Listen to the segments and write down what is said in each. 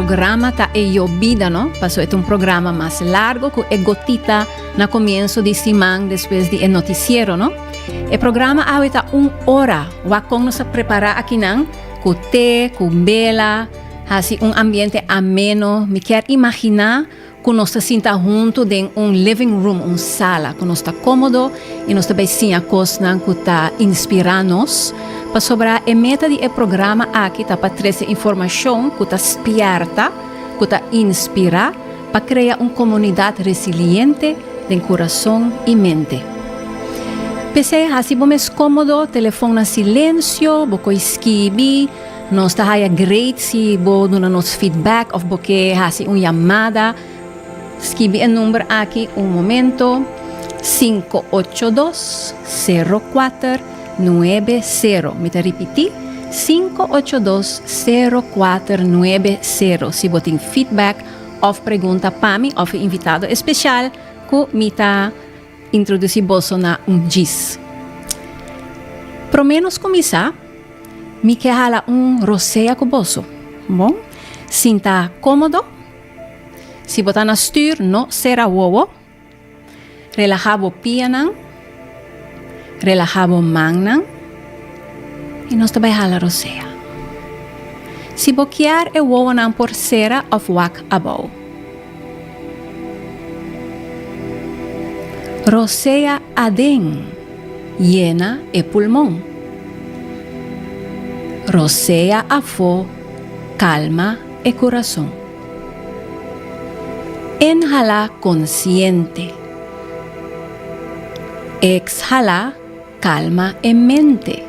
programa ta e yobida, no? Paso e ta un programa mas largo ku e gotita na komienso di siman despues di e notisiero, no? E programa awe ta un ora. Wak kon nos a prepará akinan ku te, ku bela, hasi un ambiente ameno. Mi kier imaginá ku nos ta sinta huntu den un living room, un sala, ku nos ta kómodo i nos ta bai siña kosnan ku ta inspirá nos. Pasobra e meta di e programa aki ta pa trese informashon ku ta spièrta, ku ta inspirá pa krea un komunidat resiliente den kurason i mente. P'esei hasi bo mes kómodo, telefòn na silensio, bo koi skibi. Nos ta haya great si bo duna nos feedback of bo ke hasi un yamada. Skibi e number aki un momento, 582 04 90. Mi ta ripiti, 582 04 90 si bo tin feedback of pregunta pa mi of e invitado especial ku mi ta introduci boso na un djis. Prome nos kuminsa. Mi ke hala un rosea ku boso. Bon, sinta kómodo. Si bo ta na stür, no sera wowo. Relahá bo pianan. Relahá bo mannan. I nos ta bai hala rosea. Si bo kier, e wowonan por sera òf wak abou. Rosea aden, yena e pulmon. Rosea afó, kalma e kurason. Inhalá konsiente. Ekshalá, kalma e mente.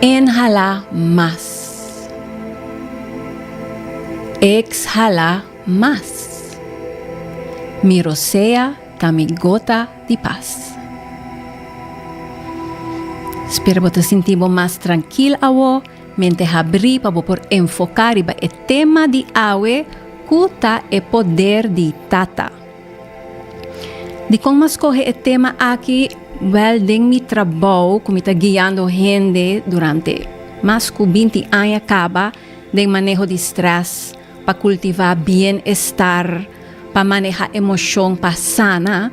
Inhalá mas. Ekshalá mas. Mi rosea ta mi gota di pas. Spera bo ta sinti bo mas trankil awo, mente habrí pa bo por enfoká riba e tema di awe ku ta e poder di Tata. Dikon m'a skohe e tema aki? Wèl, den mi trabou ku mi ta guiando hende durante mas ku binti aña kaba den maneho di strès, pa kultivá bienestar, pa manehá emoshon, pa sana,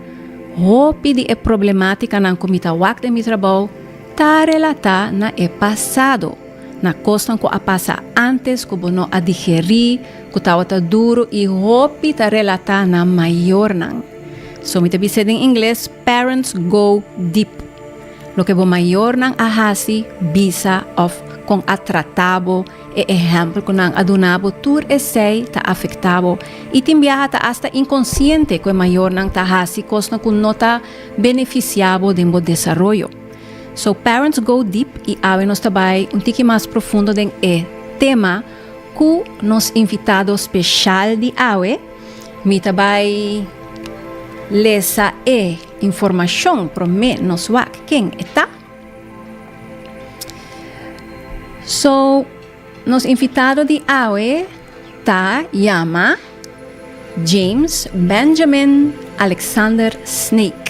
hopi di e problemátikanan ku mi ta wak den mi trabou ta relatá na e pasado. Na kosnan ku a pasa ántes ku bo no a digerí, ku tabata duru i hopi ta relatá na mayornan. So mi ta bis'é den ingles, parents go deep. Loke bo mayornan a hasi, bisa òf kon a tratá bo, e ehèmpel ku nan a duna bo, tur esei ta afektá bo. I tin biaha ta asta inkonsiente ku e mayornan ta hasi kosnan ku no ta benefisiá bo den bo desaroyo. So parents go deep y awe nos ta bay un tiki mas profundo den e tema cu nos invitado special di awe. Mi ta bay lesa e informacion prome nos wak ken e ta. So Nos invitado di awe ta yama James Benjamin Alexander Snake.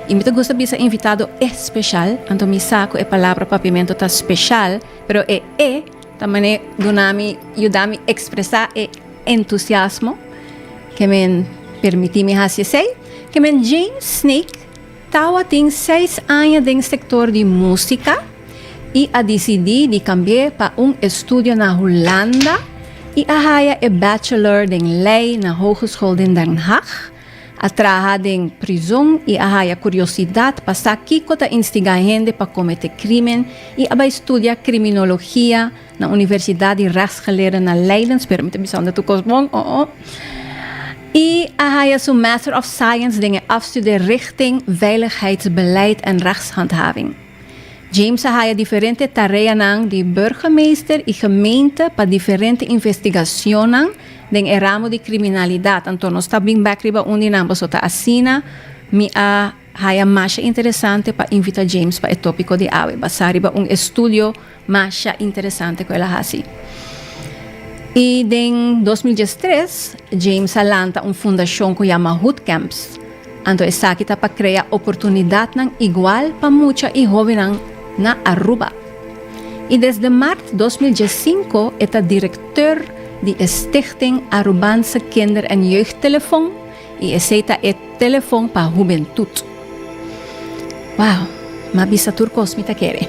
Y mi ta gusta bisa invitado especial, anto mi sa cu e palabra papiamento ta special, pero e e ta mane duna mi, yuda mi expresa e entusiasmo ke men permiti mi haci esey. Ke men James Snake tawatin seis aña den sector di musica. y a dicidi di cambi'é pa un estudio na Hulanda y a haya e bachelor den ley na Hogeschool den Den Haag, a traha den prizon y a haya curiosidad pa sa kico ta instiga hende pa comete crimen y a bay studia criminologia na Universidad di Rechtsgeleerden na Leiden, spero mi ta bisando tur cos bon, oh oh, y a haya su Master of Science den e afstudeerrichting Veiligheidsbeleid en Rechtshandhaving. James a haya diferente tareanan di burgemeester y gemeente pa diferente investigacionnan den e ramo di criminalidad. Anto nos ta bin bek riba un di nan pasobra ta asina mi a haya masha interesante pa invita James pa e topico di awe basa riba un estudio masha interesante cu el a haci. Y den 2013 James a lanta un fundacion cu yama Hood Camps. Anto esaki ta pa crea oportunidadnan igual pa mucha y hobennan na Aruba. Y desde maart 2015 e ta directeur di e Stichting Arubaanse Kinder- en Jeugdtelefoon y esey ta e telefon pa hubentud. Wow, m'a bisa tur cos mi ta kere.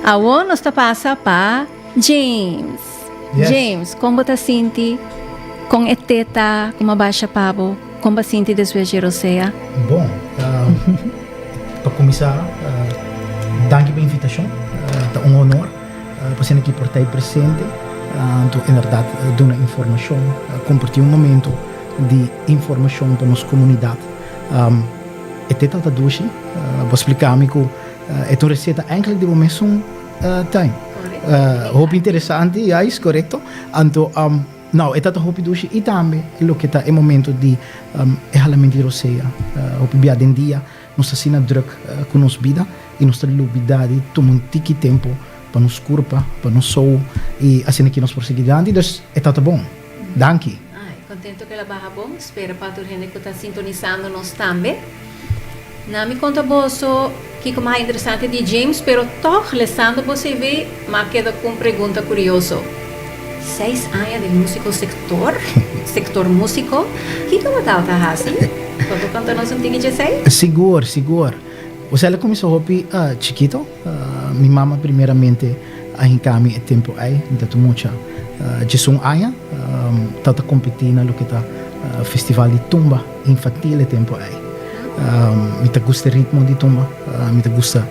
Awor nos ta pasa pa James. Yes. James, con bo ta sinti con e teta cu m'a basha pa bo? Con bo a sinti despues dje rosea? Bon, pa cuminsa, danki pa e invitacion. Ta un honor pa ser aki por ta presente. Anto inderdaad duna informacion, comparti un momento di informacion pa nos comunidad. E teta ta dushi. Bo a splica mi cu e ta un receta eigenlijk di bo mesun tuin. Hopi interesante, juist, corecto. Anto, no, e ta ta hopi dushi y tambe loke ta e momento di e halamento di rosea. Hopi bia den dia nos ta asina druk cu nos bida y nos ta lubida di tuma un tiki tempo pa nos curpa, pa nos sou y asina ki nos por sigui dilanti. Dus e ta ta bon. Danki. Ay, contento cu el a baha bon. Spera pa tur hende cu ta sintonisando nos tambe. Na mi conta boso kico mas interesante di James, pero toch lesando bo CV m'a keda cu un pregunta curioso. Seis aña den musico sector, sector musico, kico bo tabata haci? Bo por conta nos un tiki djesei? Sigur, sigur. Osea el a cuminsa hopi chikito. Mi mama primeramente a hinca mi e tempo ey, mi ta mucha 11 aña, tabata competi na loke ta festival di tumba infantil e tempo ey. Mi ta gusta e ritmo di tumba, mi ta gusta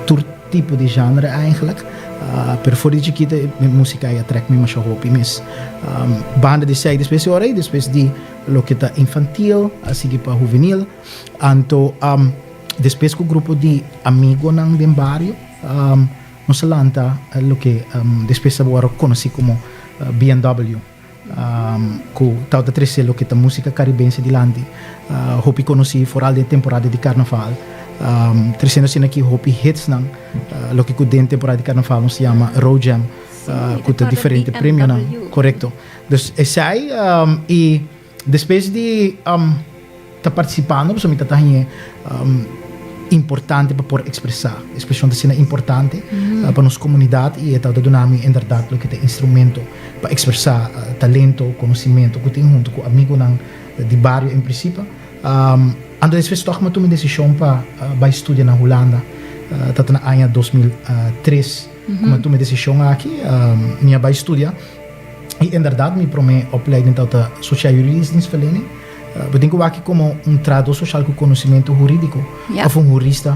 tur tipo di genre eigenlijk, pero for di chikito e musica ey a trek mi masha hopi mes. Banda di esey despues di ora ey, despues di loke ta infantil a sigui pa huvenil, anto despues cu grupo di amigonan den bario nos a lanta loke despues a worde conoci como BMW. Ku tabata trese loke ta músika karibense dilanti. Hopi konosí foral den temporada di karnaval. Tresiendo asina aki hopi hitsnan, loke ku den temporada di karnaval nos ta yama Road Jam, ku ta diferente premionan. Korekto. Dus esei i despues di ta partisipando pasobra mi ta ta hañ'é importante pa por ekspresá. Ekspreshon ta asina importante pa nos komunidat i e tabata duna mi inderdat loke ta instrumento pa ekspresá talento, konosimentu ku tin huntu ku amigunan di bario en prinsipio. Anto despues tòg mi a tuma e desishon pa bai studia na Hulanda. Tabata na aña 2003 ku mi a tuma e desishon aki. Mi a bai studia i inderdat mi promé opleiding tabata Sociaal Juridisch Dienstverlening. Bo tin ku wak komo un trahadó soshal ku konosimentu hurídiko òf un hurista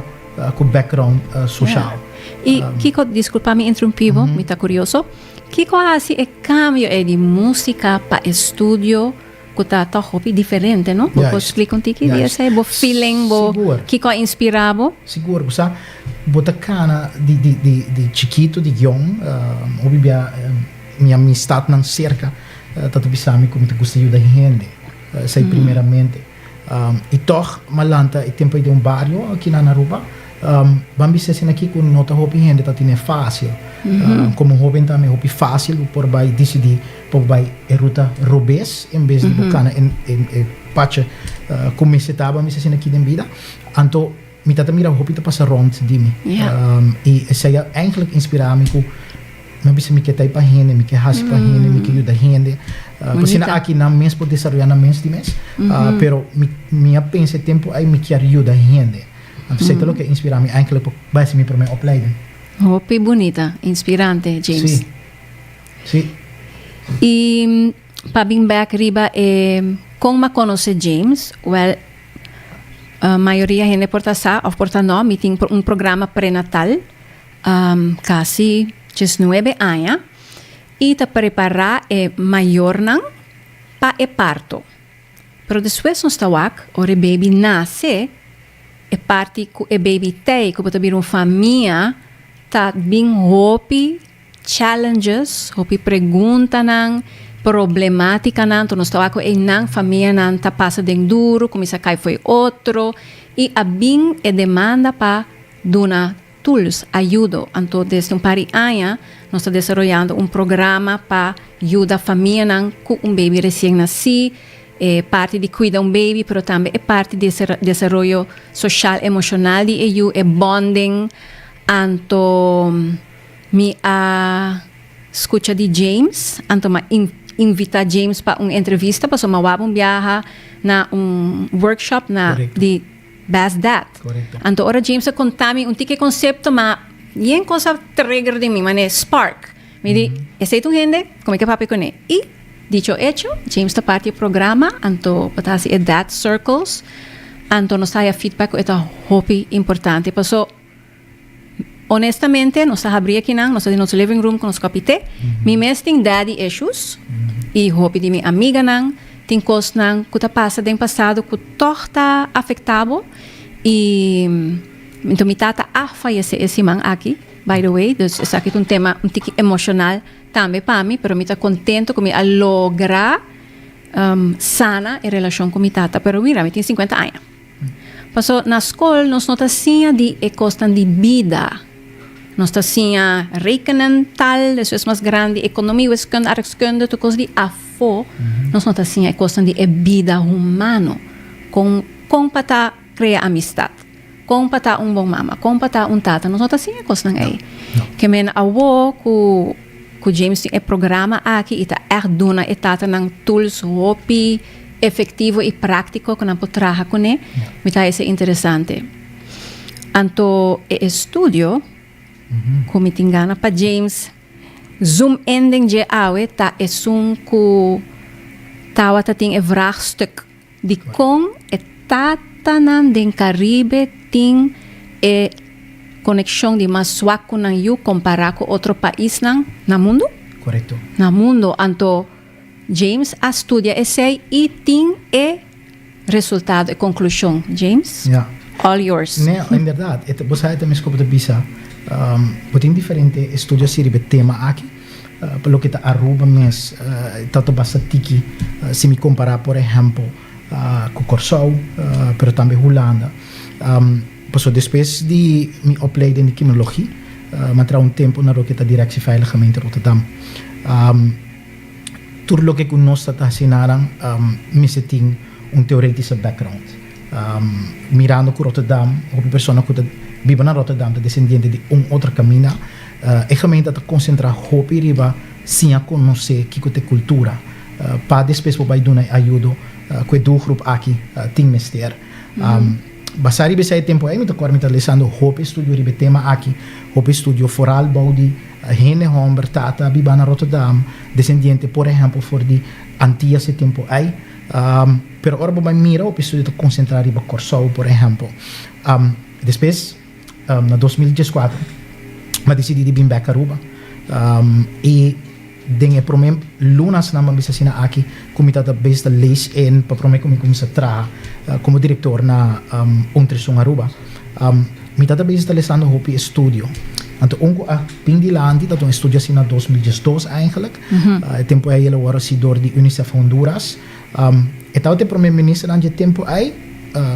ku background soshal. I kiko, diskulpa mi interumpí bo, mi ta kurioso, kiko a hasi e kambio ei di músika pa e studio ku ta tòg hopi diferente, no? Bo por splika un tiki di esei, bo feeling, bo kiko a inspirá bo? Sigur, bo sa, bo ta kana di chikitu, di yòn, hopi bia mi amistatnan serka ta ta bisa mi ku mi ta gusta yuda hende, esei primeramente. I tòg m'a lanta e tempu ei den un bario aki na Aruba, ban bisa esei aki ku no ta hopi hende ta tene fásil. Komo hóben tambe hopi fásil bo por bai disidí pa bo bai e ruta robes en bes di bo kana e pacha ku mester ta ban bisa esei aki den bida. Anto mi ta ta mira hopi ta pasa rònt di mi. I esei a eigentlik inspirá mi ku Mi a bisa mi ke ta pa hende, mi ke hasi pa hende, mi ke yuda hende. Pasobra aki nan mes por desaroyá nan mes di mes. Pero mi mi a pensa e tempu ei mi kier yuda hende. Anto esei ta loke a inspirá mi eindelijk pa bai hasi mi promé opleiding. Hopi bunita, inspirante, James. Sí. Sí. I pa bin bek riba e kon m'a konosé James, wèl mayoria hende por ta sa òf por ta no, mi tin un programa prenatal. Casi 19 aña y ta prepara e mayornan pa e parto. Pero despues nos ta wak ora e baby nace, e parti cu e baby t'ey cu bo ta bira un famia ta bin hopi challenges, hopi preguntanan, problematicanan. Enton nos ta wak cu eynan famianan ta pasa den duro, cuminsa cay fo'i otro y a bin e demanda pa duna tools, ayudo. Anto desde un par di aña nos ta desaroyando un programa pa yuda famianan ku un baby resien nasí, e parti di kuida un baby, pero tambe e parti di desaroyo soshal emoshonal di e yu, e bonding. Anto. Mi a scucha di James, anto m'a invita James pa un entrevista pasobra m'a wak un biaha na un workshop na di Best Dad. Anto ora James a conta mi un tiki e concepto m'a yen cos a trigger den mi, mane spark. Mi di, esey ta un hende cu mi ke papia cune. Y dicho hecho, James ta parti e programa, anto bo ta haci e Dad Circles, anto nos ta haya feedback cu e ta hopi importante. Paso honestamente nos ta habri akinan, nos ta den nos living room cu nos kopi te. Mi mes tin daddy issues y hopi di mi amiganan tin cosnan cu ta pasa den pasado cu toch ta afecta bo y enton mi tata a fayece e siman aki by the way, dus esaki ta un tema un tiki emocional tambe pa mi, pero mi ta contento cu mi a logra sana e relacion cu mi tata, pero mira mi tin cincuenta aña. Paso na skol nos no ta siña di e kosnan di bida. Nos ta siña rekenen, tal, despues mas grandi ekonomi, wiskunde, aardrijkskunde, tur kos di afó. Nos no ta siña e kosnan di e bida humano. Kon kon pa ta krea amistat, kon pa ta un bon mama, kon pa ta un tata, nos no ta siña e kosnan ei. Ke men awo ku ku James tin e programa aki i ta ègt duna e tatanan tools hopi efectivo y practico cu nan por traha cune, mi ta haya interesante. Anto e estudio cu mi tin gana pa James zoom in den dje awe ta esun cu tawata tin e vraagstuk di con e tatanan den Caribe tin e conexion di mas swak cu nan yu compara cu otro paisnan na mundo. Correcto. Na mundo. Anto James a studia esei i tin e resultado, e konklushon. James, Ja. all yours. Nee, en berdad. E ta, bo sa e ta mes ku bo ta bisa, bo tin diferente estudio hasi riba e tema aki. Pa loke ta Aruba mes, ta ta basta tiki si mi kompará por ehèmpel ku Kòrsou, pero tambe Hulanda. Pasobra despues di mi opleiding di kriminologi, mi a traha un tempu na loke ta Directie Veilig Gemeente Rotterdam. Tur loke ku nos ta ta hasi naran mester tin un teoretische background. Mirando ku Rotterdam, hopi persona ku ta biba na Rotterdam ta desendiente di un otro kaminda, e gemeente ta konsentrá hopi riba siña konosé kiko ta e kultura pa despues por bai duna e ayudo ku e doelgroep aki tin mester. Basá riba esei tempu ei mi ta kòrda mi ta lesando hopi estudio riba e tema aki, hopi estudio foral bou di hende hòmber tata biba na Rotterdam, desendiente por ehèmpel for di Antias e tempu ei. Pero ora bo bai mira hopi estudio ta konsentrá riba Kòrsou por ehèmpel. Despues na 2014 mi a disidí di bin bèk Aruba i Den e prome lunasnan bo a bisa asina aki ku mi tabata bes ta lees in pa prome ku mi kuminsa traha komo direktor na Un Tres Un Aruba. Mi tabata bes ta lesando hopi estudio. Anto un ku a bin dilanti tabata un estudio asina na 2012 eigenlijk. E tempu ei el a wòrdu hasi dor di Unicef Honduras. E tabata e prome ministernan dje tempu ei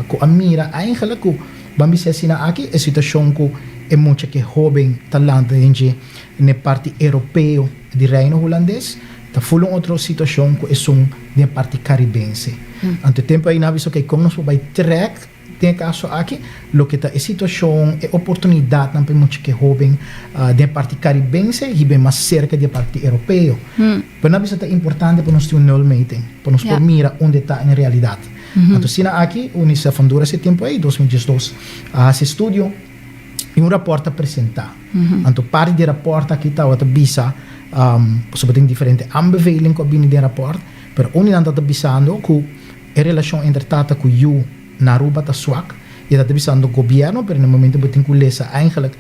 ku a mira eigenlijk ku ban bisa asina aki e situashon ku e mucha ku e hoben ta lanta den dje N'e parti europeo di Reino Hulandes ta ful un otro situacion cu esun den e parti Caribense. Anto e tempo ei nan a bisa, ok, con nos por bay trek den e caso aki loke ta e situacion, e oportunidadnan pa e mucha ke hoben den e parti Caribense hiba e mas cerca di e parti europeo. Pero nan a bisa ta importante pa nos tin un nulmeting, pa nos por mira unda e ta en realidad. Anto asina aki Unicef Honduras e tempo ei, 2012, a haci estudio. I un rapòrt ta presentá. Anto parti di e rapòrt aki tabata bisa, pasobra tin diferente aanbeveling ku a bini den e rapòrt, pero un di nan tabata bisando ku e relashon entre tata ku yu na Aruba ta swak. I e tabata bisando gobièrnu, pero na e momento bo tin ku lesa eigenlijk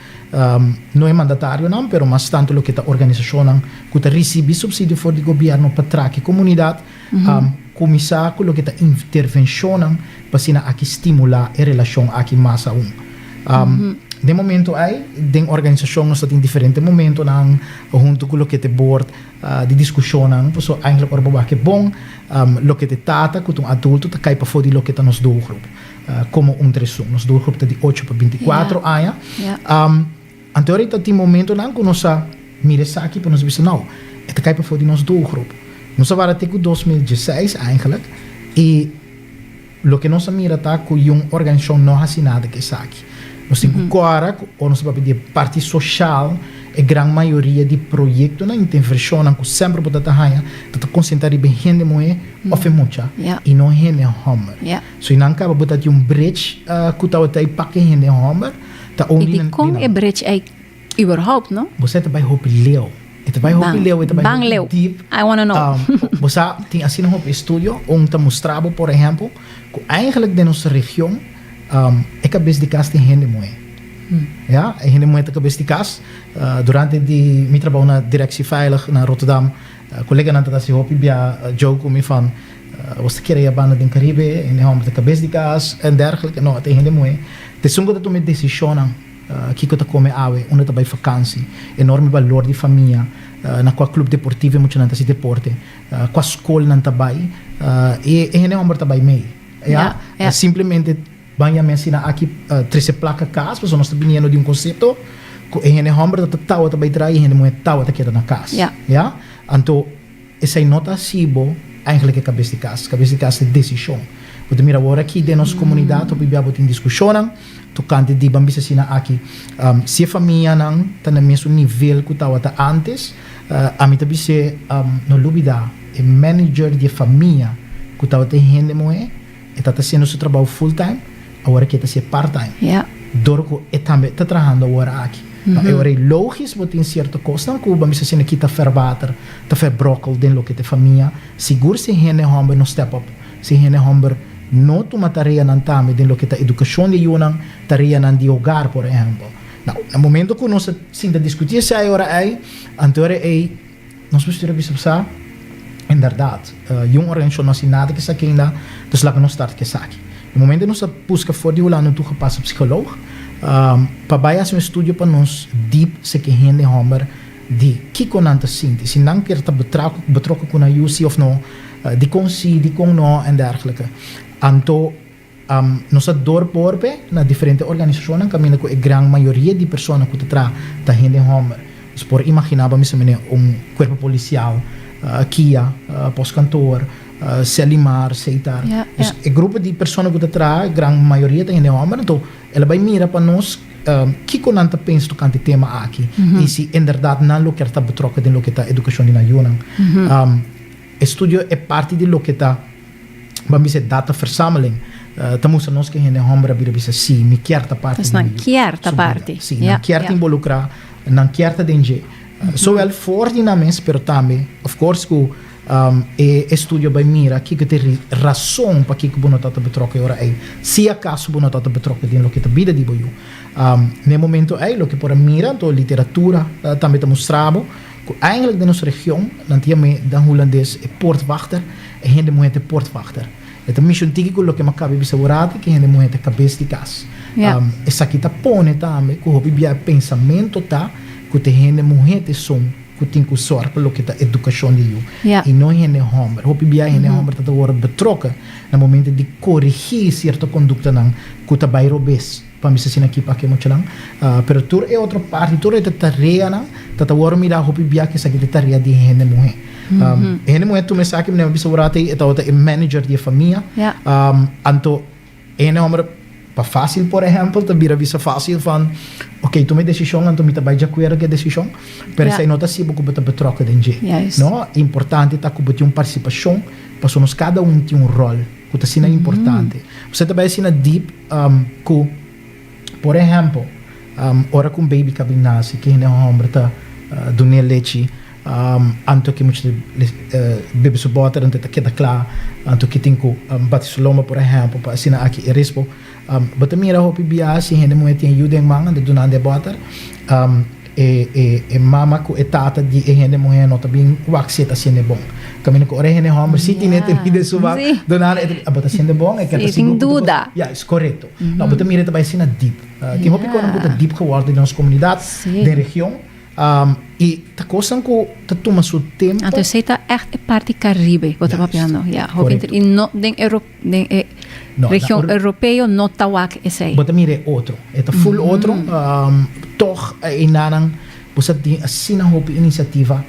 no e mandatarionan, pero mas tantu loke ta organisashonnan ku ta risibí supsidio for di gobièrnu pa traki komunidat, Kuminsá ku loke ta intervenshonnan pa asina aki stimulá e relashon aki mas aun. Den momento ei, den organisashon nos ta tin diferente momentonan huntu ku loke ta e bord di diskushonnan, pasobra eigentlik ora bo wak e bon, loke ta e tata ku ta un adulto ta kai pafó di loke ta nos doelgroep komo un tresun. Nos doelgroep ta di ocho pa 24 aña. Anto ora ta tin momentonan ku nos a mira esaki pa nos bisa no, e ta kai pafó di nos doelgroep. Nos a wara te ku 2016 eigenlijk i loke nos a mira ta ku yun organisashon no hasi nada ku esaki. Nos tin ku kòrda ku ora nos ta papia di e parti soshal. E gran mayoria di proyektonan i intervenshonnan ku semper bo ta ta haña ta ta konsentrá riba e hende muhé òf e mucha i no hende hòmber. So i nan kaba bo ta tin un bridge ku tabata ei pa ku e hende hòmber ta I only di kon e bridge ei überhaupt, no? Bo sa e ta bai hopi leu. E ta bai hopi leu, e ta bai Ban hopi leu. deep. I wanna know. Bo sa tin asina hopi estudio un ta mustra bo por ehèmpel ku eigenlijk den nos region e kabes di kas tin hende muhé. Ya, e hende muhé ta kabes di kas. Durante di mi trabou na Directie Veilig na Rotterdam, koleganan ta hasi hopi bia joke ku mi van, Bo ta kere ya banda den Karibe, hende hòmber ta kabes di kas en dergelijke. No, ta e hende muhé. Ta esun ku ta tuma e desishonnan, kiko ta kome awe, unda ta bai fakansi, enorme balor di famia, na kua klup deportivo e muchanan ta hasi deporte, kua skol nan ta bai. E hende hòmber ta bai mei. Ya, simplemente. Ban yam'é asina aki trese plaka kas, pasobra nos ta biniendo di un konsepto ku e hende hòmber ta tawa ta bai traha i e hende muhé tawa ta keda na kas. Ya. Anto esei no ta hasi bo eigentlik e kabes di kas. Kabes di kas ta desishon. Bo ta mira awor aki den nos komunidat hopi bia bo tin diskushonnan tokante di ban bisa asina aki si e famianan ta na mesun nivel ku tawata ántes. Ami ta bis'é no lubida e manager di e famia ku tawata e hende muhé. E ta ta haciendo su trabao full time, awor aki e ta hacié part time. Dor cu e tambe ta trahando awor aki. No, e ora ei logis bo tin cierto cosnan cu bo mester haciendo aki ta verwater, ta verbrokkel den loke ta e famia. Sigur si hende homber no step up, si hende homber no tuma tareanan tambe den loke ta educacion di e yunan, tareanan di hogar por ehempel. Nou, na momento cu nos a sinta discuti esei ora ei, anto ora ei, Nos mester a bisa sa, inderdaad, yu un organisashon no hasi nada ku esaki ainda, dus laga nos start ku esaki. E momento nos a buska for di Hulanda un toegepaste psycholoog pa bai hasi un estudio pa nos diep seki hende homber di kiko nan ta sinti, si nan kier ta betrokken ku nan yu si of no, dikon si, dikon no en dergelijke. Anto. Nos a doorporpe na diferente organisashonnan kaminda ku e gran mayoria di persona ku ta traha ta hende hòmber. Nos por imaginá bo mester mene un kuerpo polisial, kia, postkantoor, Selimar, Seitar. Dus e grupo di persona ku ta traha, e gran mayoria ta hende hòmber. Anto el a bai mira pa nos kiko nan ta pensa tokante e tema aki i si inderdat nan lo kier ta betrokken den loke ta edukashon di nan yunan. E studio e parti di loke ta. Ban bisa e dataverzameling ta mustra nos ku hende hòmber a bira bisa sí, mi kier ta parti Dus di nan mi yu kier ta su bida. parti. Sí, Ja, nan kier ta ja. involukrá, nan kier ta den dje. Zowel for di nan mes, pero tambe, of course ku e estudio bai mira kiko ta e rason pakiko bo no ta ta betrokken e ora ei, si akaso bo no ta ta betrokken den loke ta bida di bo yu. Na e momento ei loke por a mira, anto literatura tambe ta mustra bo, Ku eigenlijk den nos region nan ta yam'é den hulandes e poortwachter, e hende muhé ta e poortwachter. E ta mishon tiki ku loke m'a kaba bisa wrati ku e hende muhé ta kabes di kas. Esaki ta pone tambe ku hopi bia e pensamentu ta ku ta e hende muhé ta esun ku tin ku sòrg pa loke ta edukashon di yu i no e hende hòmber. Hopi bia e hende hòmber ta ta wòrdu betrokken na momento di korigí sierto konduktanan ku ta bai robes. Pa mi sa asina ki pa ke muchanan. Pero tur e otro parti, tur e tareanan ta ta wòrdu mirá hopi bia ku esaki ta e tarea di e hende muhé. E hende muhé tuma esaki, mi a bisa bo rato ei, e tabata e manager di e famia. Anto e hende hòmber pa fásil por ehèmpel ta bira bisa fásil van, oke, tuma e desishon anto mi ta bai djakuerdo ku e desishon. Pero esei no ta hasi bo ku bo ta betrokken den dje. No, importante ta ku bo tin un partisipashon pasobra nos kada un tin un ròl ku ta asina importante. Bo ta bai asina deep. Ku, por ehèmpel, ora ku un baby ka bin nase, ki hende hòmber ta dun'é lechi, anto ki mucha ta bebe su bòter, anto e ta keda kla, anto ki tin ku bati su lomba, por ehèmpel, pa asina aki e rispo. Bo ta mira hopi biaha si hende muhé tin e yu den man, anto dunando e bòter. E e e mama ku e tata di e hende muhé no ta bin wak si e ta hasiendo e bon. Kaminda ku ora e hende hòmber si tine te mide su wak, duna e ta bo ta hasiendo e bon, e ke ta sigur ku ta duda. Ya, es korekto. No, bo ta mira e ta bai asina dip. Tin hopi kosnan ku ta dip gewòrdu den nos komunidat, den region, i ta kosnan ku ta tuma su tempu. Anto esei ta ègt e parti Karibe bo ta papiando. Ya, hopi inter i no den Euro den e region europeo no ta wak esei. Bo ta mira e otro. E ta full otro. Tog einanan bo sa tin asina hopi inisiativa.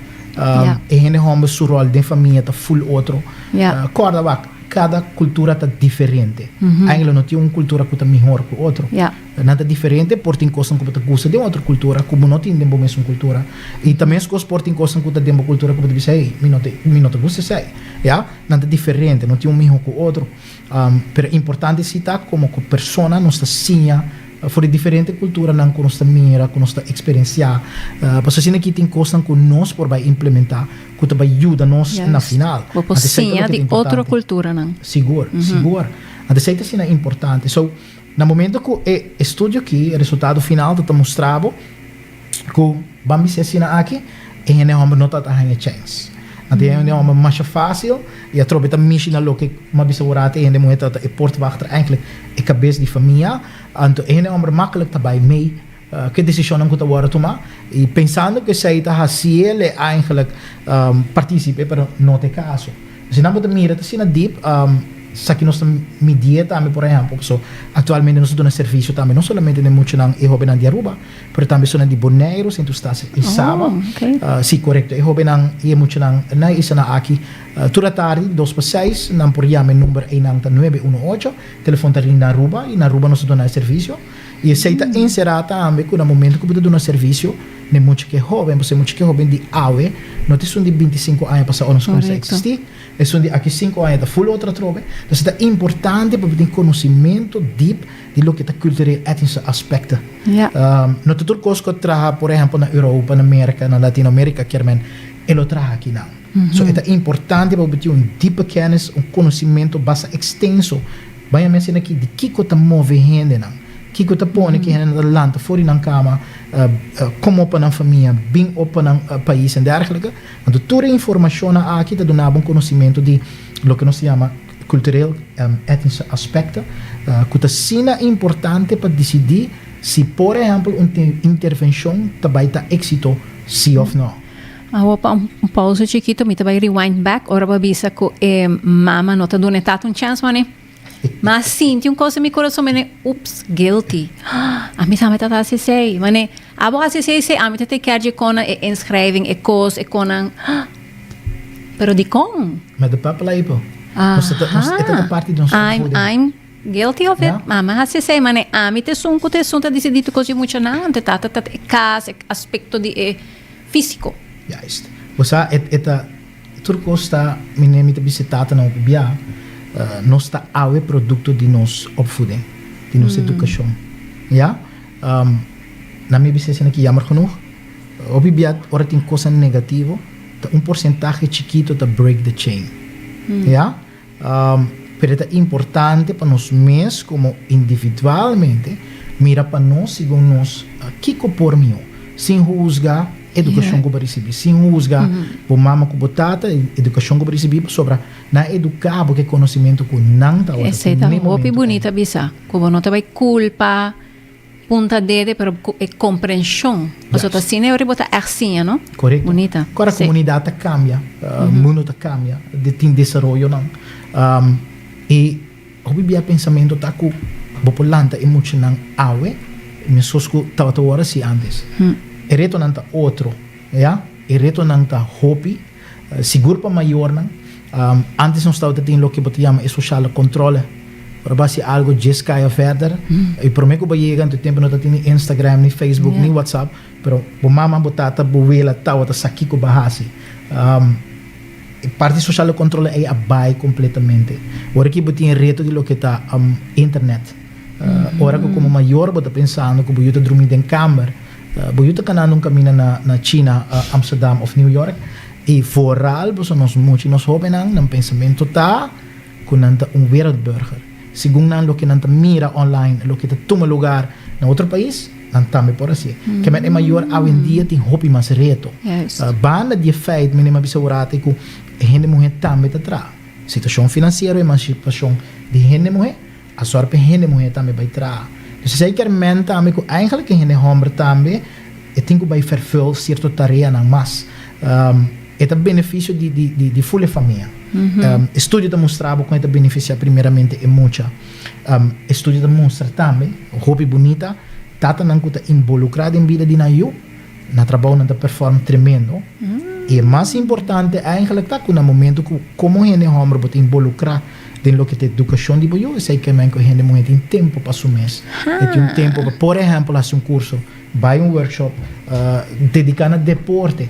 E hende homber su rol den famia ta full otro. Corda wak. Kada kultura ta diferente. Eigenlijk no tin un kultura ku ta mihor ku otro. Nan ta diferente, por tin kosnan ku bo ta gusta den otro kultura ku bo no tin den bo mesun kultura. I ta meskos por tin kosnan ku ta den bo kultura ku bo ta bisa, hey, mi no ta, mi no ta gusta esei. Ya, nan ta diferente, no tin un mihó ku otro. Pero importante si ta komo ku persona nos ta siña for di diferente kulturanan ku nos ta mira, ku nos ta eksperensiá. Pasobra asina aki tin kosnan ku nos por bai implementá ku ta bai yuda nos na final. Bo por siña di otro kulturanan. Sigur, sigur. Anto esei ta asina importante. So, na momento ku e estudio aki, e resultado final ta ta mustra bo ku ban bisa asina aki, e hende hòmber no ta ta haña chèns. Anto e hende hòmber masha fásil i atrobe ta mishi na loke mi a bisa bo rato, e hende muhé ta ta e portwachter eigenlijk, e kabes di famia. Anto e hende hòmber maklik ta bai mei Ku e desishonnan ku ta wòrdu tumá i pensando ku esei ta hasi el e eigenlijk partísipe, pero no ta e kaso. Si nan bo ta mira ta asina dip, esaki nos ta midié tambe por ehèmpel, pasobra aktualmente nos ta duna servisio tambe no solamente na e muchanan i hóbennan di Aruba, pero tambe esunnan di Boneiru, Sint Eustatius i Saba. Sí, korekto. E hóbennan i e muchanan na e islanan aki tur atardi di dos pa seis nan por yama e number einan ta nuebe uno ocho, telefòn ta ring na Aruba i na Aruba nos ta duna e servisio. I esei ta enserá tambe ku na momento ku bo ta duna servisio na e mucha ku e hóben, pasobra e mucha ku e hóben di awe no ta esun di bintisinku aña pasá ora nos kuminsá eksistí, esun di aki sinku aña ta ful otro atrobe. Entonces ta importante pa bo tin konosimentu dip di loke ta kultureel etnische aspekten. No ta tur kos ku a traha por ehèmpel na Europa, na Merka, na Latinoamerika kier men e lo traha akinan. So e ta importante pa bo tin un diepe kennis, un konosimentu basta ekstenso. Baña mester aki di kiko ta move hendenan, kiko ta pone ku hendenan ta lanta for di nan kama, kom op pa nan famia, bin op pa nan pais en dergelike. Anto tur e informashonnan aki ta duna bo un konosimentu di loke nos ta yama kultureel etnische aspekten, ku ta asina importante pa disidí si por ehèmpel un intervenshon ta bai ta éksito si òf nò. Awor pa un pausa chikito mi ta bai rewind back ora bo a bisa ku e mama no ta duna e tata un chance mane. Ma a sinti un cosa den mi corazon mane ups guilty ami tambe ta hasi esey mane abo hasi esey esey ami ta take care dje konan e inschrijving e kos e konan pero dikon? Met de paplepel. Nos ta e ta parti di nos opvoeding. I'm Guilty of it? Mama hasi esei, mane ami ta esun ku ta esun ta disidí tur kos di muchanan, ante tata ta e kas, e aspekto di e físiko. Juist. Bo sa, e e ta, tur kos ta, mi ne mi ta bisa e tatanan hopi bia, nos ta awe produkto di nos opvoeding, di nos edukashon. Ya? Na mi bisa esei aki jammer genoeg, hopi bia ora tin kosnan negativo, ta un porsentahe chikito ta break the chain. Ya? Pero e ta importante pa nos mes komo individualmente mira pa nos segun nos kiko por mihó, sin husga edukashon ku bo a risibí, sin husga bo mama ku bo tata, edukashon ku bo a risibí, pasobra nan a eduká bo ku e konosementu ku nan tabata tin Esei ta hopi bunita bisa, ku bo no ta bai kulpa. Punta dede pero cu e comprension. Pasobra ta asina e ora bo ta echt siña, no? Correcto. Bunita. Ora comunidad ta cambia, mundo ta cambia, tin desaroyonan. Y hopi bia pensamento ta cu bo por lanta e muchanan awe mescos cu tabata wor haci antes. E retonan ta otro, ya. E retonan ta hopi, sigur pa mayornan. Antes nos tabata tin loke bo ta yama e sociale controle. Ora bo hasi algo djes kaya verder y prome ku bo yega anto e tempo no ta tin ni Instagram ni Facebook ni WhatsApp pero bo mama, bo tata, bo wela tabata sa kiko bo a hasi. E parti sociale controle ei a bai completamente. Ora ki bo tin e reto di loke ta internet. Ora ku komo mayor bo ta pensando ku bo yu ta drumi den kamber, bo yu ta kanando un kaminda na China, Amsterdam of New York y vooral boso nos mucha y nos hobennan nan pensamento ta ku nan ta un wereldburger. Segun nan loke nan ta mira online, loke ta tuma lugar na otro pais, nan tambe por hasié. Kemey e mayor awendia tin hopi mas reto. Banda di e feit, mi a bisa ora ku e hende muhé tambe ta traha. Situashon finansiero, emansipashon di hende muhé, a sòru pa e hende muhé tambe bai traha. Dus esei kier men tambe ku eigenlijk e hende hòmber tambe e tin ku bai vervul sierto tareanan mas. E ta benefisio di di di ful e famia. E studio ta mustra bo kon e ta benefisiá primeramente e mucha. E studio ta mustra tambe, hopi bunita, tatanan ku ta involukrá den bida di nan yu, na trabou nan ta perform tremendo. I e mas importante eigenlijk ta ku na momento ku komo hende hòmber bo ta involukrá. Den loke ta edukashon di bo yu, esei ke men ku hende muhé tin tempu pa su mes. E tin un tempu pa, por ehèmpel, hasi un kurso, bai un workshop, dediká na deporte.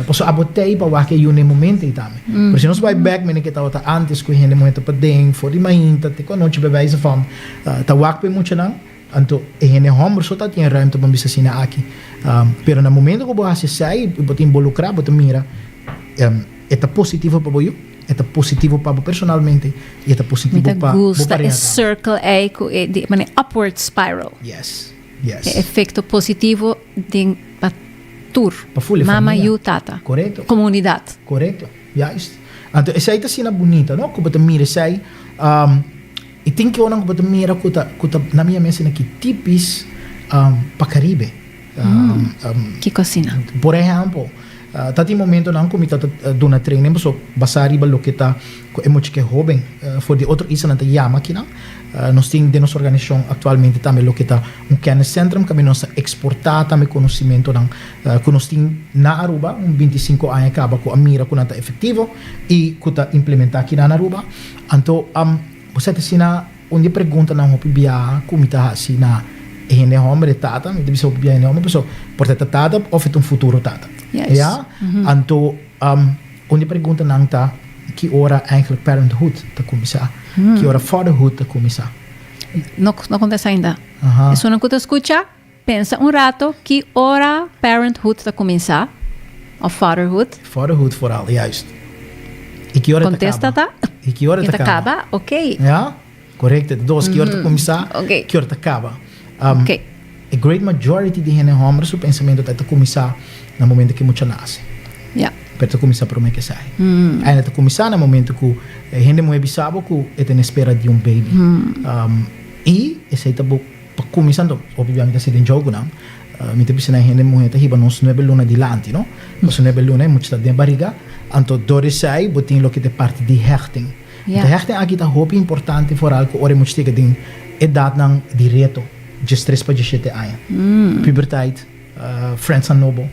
Pasobra abo t'ei pa wak e yu na e momento ei tambe. Pero si nos bai bèk mene ke tabata ántes ku e hende muhé ta paden for di mainta te ku anochi bei wijze van ta wak pa e muchanan, anto e hende hòmber so ta tin e ruimte pa bisa asina aki. Pero na momento ku bo hasi esei i bo ta involukrá bo ta mira e ta positivo pa bo yu, e ta positivo pa bo personalmente i e ta positivo Mi ta pa bo gusta e pareha tambe. circle ei ku e di manera upward spiral. Yes, yes. E efekto positivo den pa tur. Pa ful e Mama, famia. yu, tata. Korekto. Komunidat. Korekto, juist. Anto esei ta asina bunita, no? Ku bo ta mira esei, i tin ki onan ku bo ta mira ku ta, ku ta na mi a mensina ki tipis pa Karibe. Kiko asina? Por ehèmpel, ta tin momentonan ku mi ta duna training paso basá riba loke ta ku e mucha ku e hóben for di otro islanan ta yama akinan. Nos tin den nos organisashon aktualmente tambe loke ta un kenniscentrum kaminda nos ta eksportá tambe konosimentonan ku nos tin na Aruba un bintisinko aña kaba ku a mira ku nan ta efektivo i ku ta implementá akinan na Aruba. Anto bo sa ta asina Un di e preguntanan hopi biaha ku mi ta hasi na e hende hòmber, e tata, mi ta bisa hopi biaha hende hòmber pasobra por ta e ta tata òf e ta un futuro tata. Ya? Anto un di e preguntanan ta ki ora eigenlijk parenthood ta kuminsá? Ki ora fatherhood ta kuminsá? No no kontesta ainda. Esunnan ku ta skucha, pensa un rato ki ora parenthood ta kuminsá òf fatherhood. Fatherhood vooral, juist. I ki ora ta kaba? Kontesta ta? I ki ora ta kaba? Ta kaba, ok. Ja, korekto. Dos, ki ora ta kuminsá, ki ora ta kaba. Ok. E great majority di hende hòmber su pensamentu ta e ta kuminsá na momento ku e mucha nase. Ja. Pero ta kuminsá promé ku esei. Ainda ta kuminsá na momento ku e hende muhé bisa bo ku e ta na espera di un baby. I esei ta bo. Pa kuminsá anto, hopi bia mi ta hasi den jokunan, mi ta bisa na e hende muhé ta hiba nos nuebe luna dilanti, no? Pasobra nuebe luna e mucha ta den bariga, anto dor esei bo tin loke ta e parti di hechting. Ja. E hechting aki ta hopi importante foral ku ora e mucha yega den edatnan di reto, diestres pa diesshete aña. Puberteit. Friendsnan nobo,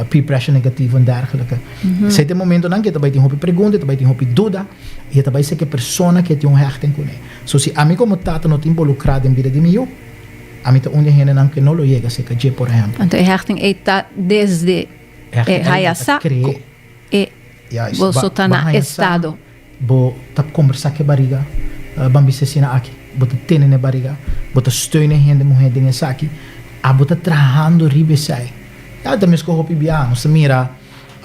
peer pressure negativo en dergelike. Esei ta e momentonan ku e ta bai tin hopi pregunta, e ta bai tin hopi duda i e ta bai ser ku e persona ku e tin un hechting kuné. So si ami komo tata no ta involukrá den bida di mi yu, ami ta un di e hendenan ku no lo yega serka dje, por ehèmpel. Anto e hechting ei ta desde e haya sa ku e boso ta na estado. Bo ta kombersá ku e bariga, ban bisa asina aki, bo ta tene na e bariga, bo ta steun e hende muhé den esaki, abo ta trahando riba esei. Ya ta meskos hopi bia, nos ta mira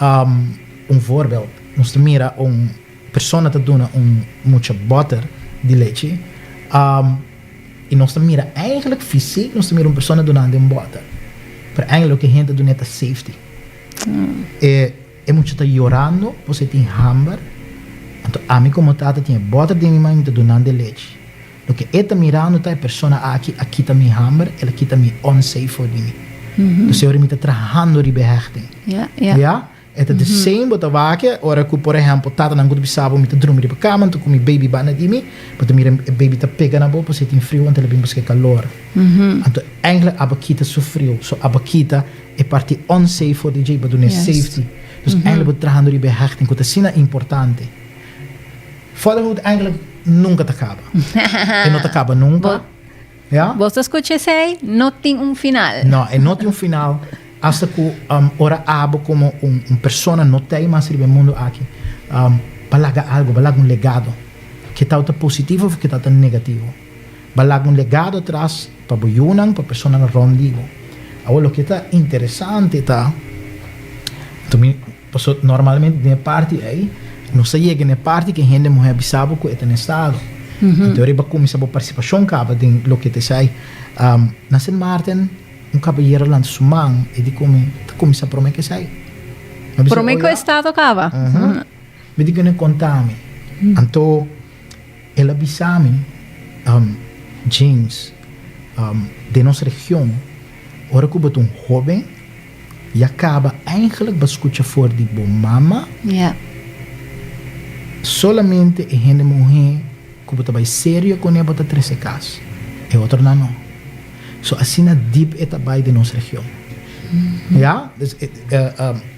un voorbeeld, nos ta mira un persona ta duna un mucha bòter di lechi, i nos ta mira eigenlijk fysiek nos ta mira un persona dunando un bòter, pero eigenlijk loke e hende ta dun'é ta safety. E. E mucha ta yorando pasobra e tin hamber, anto ami komo tata tin e bòter den mi man i mi ta dunando e lechi. Loke e ta mirando ta e persona aki a kita mi hamber, el a kita mi unsafe for di mi. Entonces ora mi ta trahando riba e hechting. Ya? E ta the same bo ta wak ora ku por ehèmpel tatanan ku ta bisa bo mi ta drumi riba kama anto ku mi baby banda di mi, bo ta mira e baby ta pega na bo pasobra e tin friu anto el a bin buska e kalor. Anto eigenlijk abo kita su friu, so abo kita. E parti unsafe for di dje pa duna e safety. Dus eigenlijk bo ta trahando riba e hechting ku ta asina importante. Fatherhood eigenlijk nunka ta kaba. E no ta kaba nunka. Ya. Bo ta skucha esei? No tin un final. No, e no tin un final. Asta ku ora abo komo un persona no ta ei mas riba e mundu aki, bo a laga algu, bo a laga un legado. Ke tau ta positivo of ke tau ta negativo. Bo a laga un legado atras pa bo yunan, pa personanan rond di bo. Awor loke ta interesante ta, anto mi, paso normalmente den e parti ei, nos ta yega na e parti ku e hende muhé a bisa bo ku e ta na estado. Anto ora bo a kuminsá bo partisipashon kaba den loke ta esei. Na Sint Maarten un kabayero a lanta su man i di ku mi ta kuminsá promé ku esei. Mi a bisa, Promé oh ku ya? estado kaba? Mi di ku ne konta mi. Anto. El a bisa mi, James, den nos region, ora ku bo ta un hóben, ya kaba eigenlijk bo a skucha for di bo mama. Solamente e hende muhé ku bo ta bai serio kuné bo ta trese kas, e otronan no. So asina dip e ta bai den nos region. Ya, dus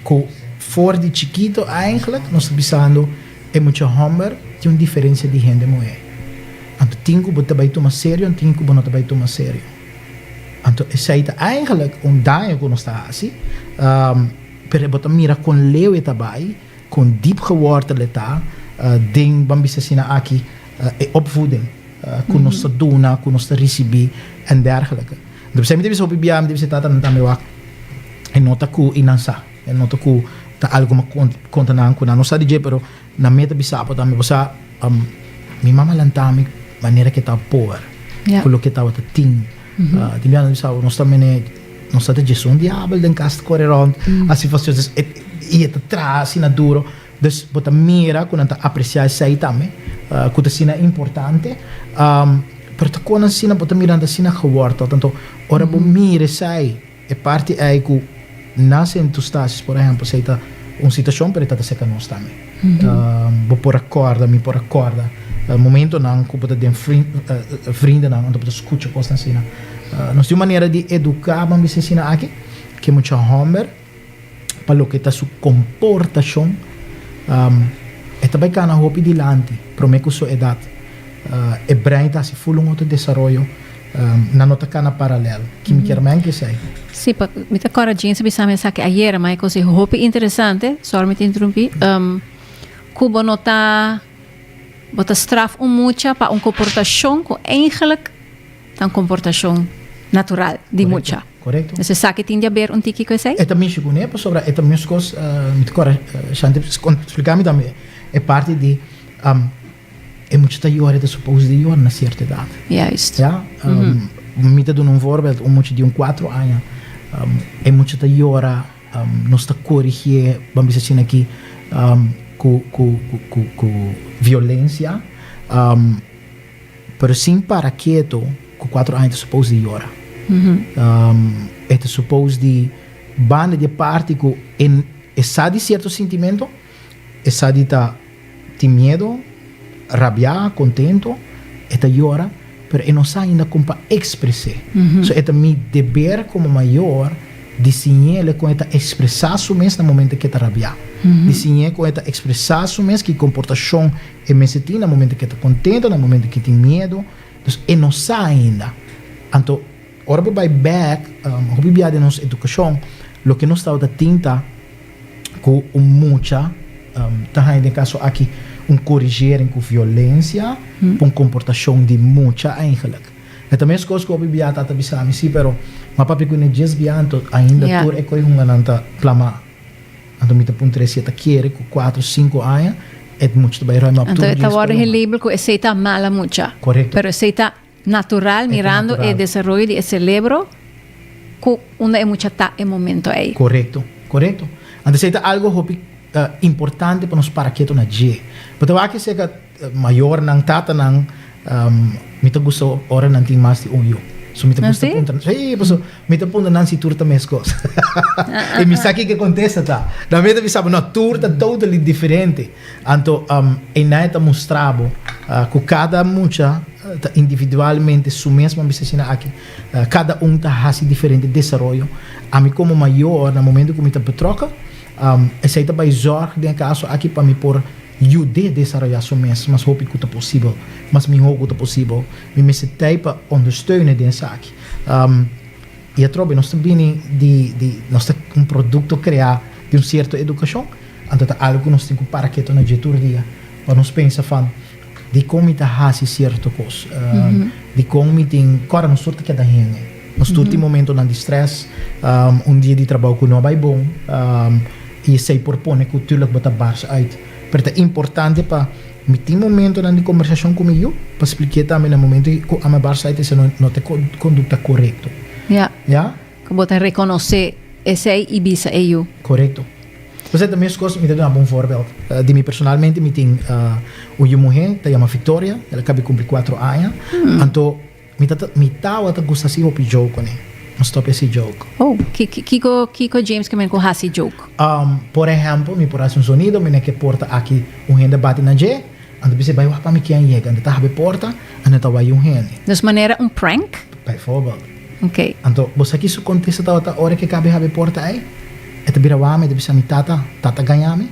ku for di chikito eigenlijk nos ta bisando. E mucha homber tin un diferencia di hende muhe. Anto tin ku bo ta bai tuma serio en tin ku bo no ta bai tuma serio. Anto esei ta eigenlijk un daño ku nos ta hasi, pero bo ta mira kon leu e ta bai, kon diep gewortel e ta den, ban bisa asina aki, e opvoeding ku nos ta duna, ku nos ta risibí en dergelijke. Anto p'esei mi ta bisa hopi bia, mi ta bisa e tatanan tambe wak e no ta ku i nan sa, e no ta ku ta algu mi a konta nan ku nan no sa di dje, pero nan meta bisa bo tambe, bo sa mi mama lanta mi manera ke ta pober, ku loke tabata tin. Tin bia nan bisa bo nos ta mene, nos ta ta djes un diabel den kas ta kore rònt, hasi fastioso, i e ta traha asina duro. Dus bo ta mira ku nan ta apresiá esei tambe, ku ta asina importante. Pero ta kon asina bo ta mira nan ta asina geworteld. Anto ora bo mira esei, e parti ei ku na Sint Eustatius por ehèmpel, esei ta un situashon, pero e ta ta serka nos tambe. Bo por a kòrda, mi por a kòrda momentonan ku bo ta den vriendennan, anto bo ta skucha kosnan asina. Nos tin un manera di eduká, ban bisa asina aki, ke mucha hòmber. pa loke ta su komportashon, e ta bai kana hopi dilanti promé ku su edat. E brein ta hasi ful un otro desaroyo, nan no ta kana paralèl. Ki mi kier men ku esei? Sí, pa mi ta kòrda James a bisa mi esaki ayera, ma e kos e hopi interesante, sòri mi ta interumpí, ku bo no ta, bo ta straf un mucha pa un komportashon ku eigenlijk Ta un komportashon natural di mucha. Korekto. Entonces esaki tin di haber un tiki ku esei? E ta mishi kuné pasobra e ta meskos, mi ta kòrda Shanti splika mi tambe e parti di e mucha ta yora e ta supos di yora na sierto edat. Juist. Ya, mi ta duna un voorbeeld, un mucha di un kuatro aña e mucha ta yora nos ta korigié ban bisa asina aki ku ku ku violensia. Pero sin para keto ku kuatro aña ta supos di yora. E ta supos di banda di e parti ku e e sa di sierto sintimento, e sa di ta tin miedo, rabiá, kontento, e ta yora, pero e no sa ainda kon pa ekspres'é. So e ta mi deber komo mayor di siñ'é kon e ta ekspresá su mes na momento ku e ta rabiá, di siñ'é kon e ta ekspresá su mes, ki komportashon E mester tin na momento ke ta kontento, na momento ke tin miedo. Dus e no sa ainda. Anto, ora bo bai bek, hopi bia den nos edukashon, loke nos tabata tin ta ku un mucha ta haña den kaso aki un korigering ku violensia pa un komportashon di mucha eigenlik. E ta meskos ku hopi bia tata bisa mi, si, pero mi a papia ku ne djes bia anto ainda tur e koi hunganan ta plama. Anto mi ta puntra si e ta kere ku kuatro, sinku aña e mucha ta bai ruim op tur Anto e ta wòrdu gelabel ku esei ta mala mucha. Korekto. Pero esei ta natural mirando e desaroyo di e selebro ku unda e mucha ta e momento ei. Korekto, korekto. Anto esei ta algo hopi importante pa nos para ketu na dje. Bo ta wak esei Mayornan, tatanan, mi ta gusta ora nan tin mas di un yu. So mi ta gusta puntra, sí, paso mi ta puntra nan si tur ta meskos. I mi sa kiko e kontesta ta. Nan mi ta bisa bo, no, tur ta totally diferente. Anto, einan e ta mustra bo ku kada mucha ta individualmente su mes, bo a bisa asina aki, kada un ta hasi diferente desaroyo. Ami komo mayor, na momento ku mi ta betrokken, esei ta bai zòrg den e kaso aki pa mi por Yud'é desaroyá su mes mas hopi ku ta posibel, mas mihó ku ta posibel. Mi mester t'ei pa ondersteun'é den esaki. I atrobe nos ta bini di, di, nos ta un produkto kreá di un sierto edukashon, anto ta algu ku nos tin ku para ketu na dje tur dia pa nos pensa van, dikon mi ta hasi sierto kos? Dikon mi tin, kòrda nos tur ta keda hende, nos tur tin momentonan di strès, un dia di trabou ku no a bai bon, I esei por pone ku tuurlijk bo ta bars uit. Pero ta importante pa mi tin momentonan di kombersashon ku mi yu pa spliké tambe na momento ku ami a bars uit esei no ta e kondukta korekto. Ja. Ja? Ku bo ta rekonosé esei i bisa e yu. Korekto. Esei ta meskos, mi ta duna bo un voorbeeld. Di mi personalmente mi tin un yu muhé ta yama Victoria, el a kabi kumpli kuatro aña. Anto Mi ta mi tawa ta gusta hasi hopi joke kuné. Mi stop hasi joke. Oh, kiko kiko James ke men ku hasi joke? Por ehèmpel, mi por hasi un sonido, mi na ke porta aki un hende bati na dje, anto bisa bai wak pa mi ken yega, anto ta habri porta, anto ta wak un hende. Dus manera un prank? Bijvoorbeeld. Oké. Anto bo sa ki su kontesta tabata ora ke kabi habri porta ei? E ta bira wak mi, e ta bisa mi, Tata, tata gaña mi?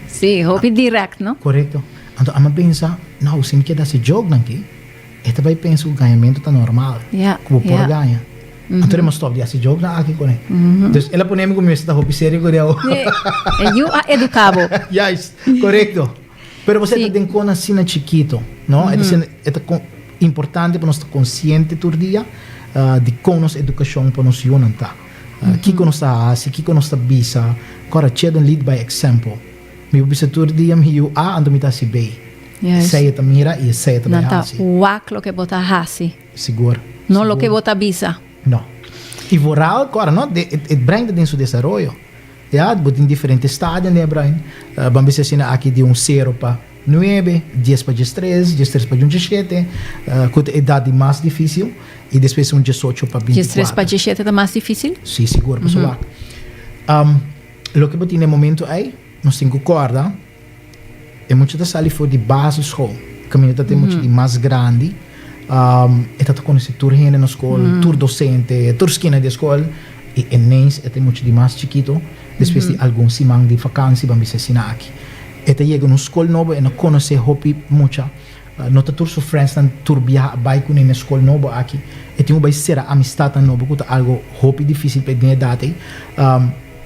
Sí, hopi direct, no? Korekto. Anto ami a pensa, no, si mi keda hasi jokenan aki, e ta bai pensa ku gañamentu ta normal, ku bo por gaña. Anto mi a stop di hasi jokenan aki kuné. Dus el a pone mi ku mi mester ta hopi serio kuné awor. E yu a eduká bo. Juist, korekto. Pero bo sa e ta den kon asina chikito, no? E ta asina, e ta importante pa nos ta konsiente tur dia di kon nos edukashon pa nos yunan ta. Kiko nos ta hasi, kiko nos ta bisa. Kòrda, children lead by example. Mi por bisa tur dia mi yu A, anto mi ta hasi B. Esei e ta mira i esei e ta bai hasi. Nan ta wak loke bo ta hasi. Sigur. No loke bo ta bisa. No. I vooral, kòrda no, e brein ta den su desaroyo. Ya, bo tin diferente stadia den e brein. Ban bisa asina aki di un sero pa nuebe, dies pa diestres, diestres pa djunchashete, ku ta edat di mas difísil, i despues un diesocho pa binti kuater. Diestres pa diesshete ta mas difísil? Sí, sigur, pasobra loke bo tin den e momento ei, nos tin ku kòrda, E mucha ta sali for di basisschool, kaminda ta tin mucha di mas grandi. E ta ta konosé tur hende na skol, tur dosente, tur skina di e skol. I ineens e ta e mucha di mas chikito, despues di algun siman di vakansi, ban bisa asina aki. E ta yega na un skol nobo, e no konosé hopi mucha, no ta tur su friendsnan tur biaha a bai kuné na e skol nobo aki. E tin ku bai sera amistatnan nobo ku ta algo hopi difísil pa e den edat ei.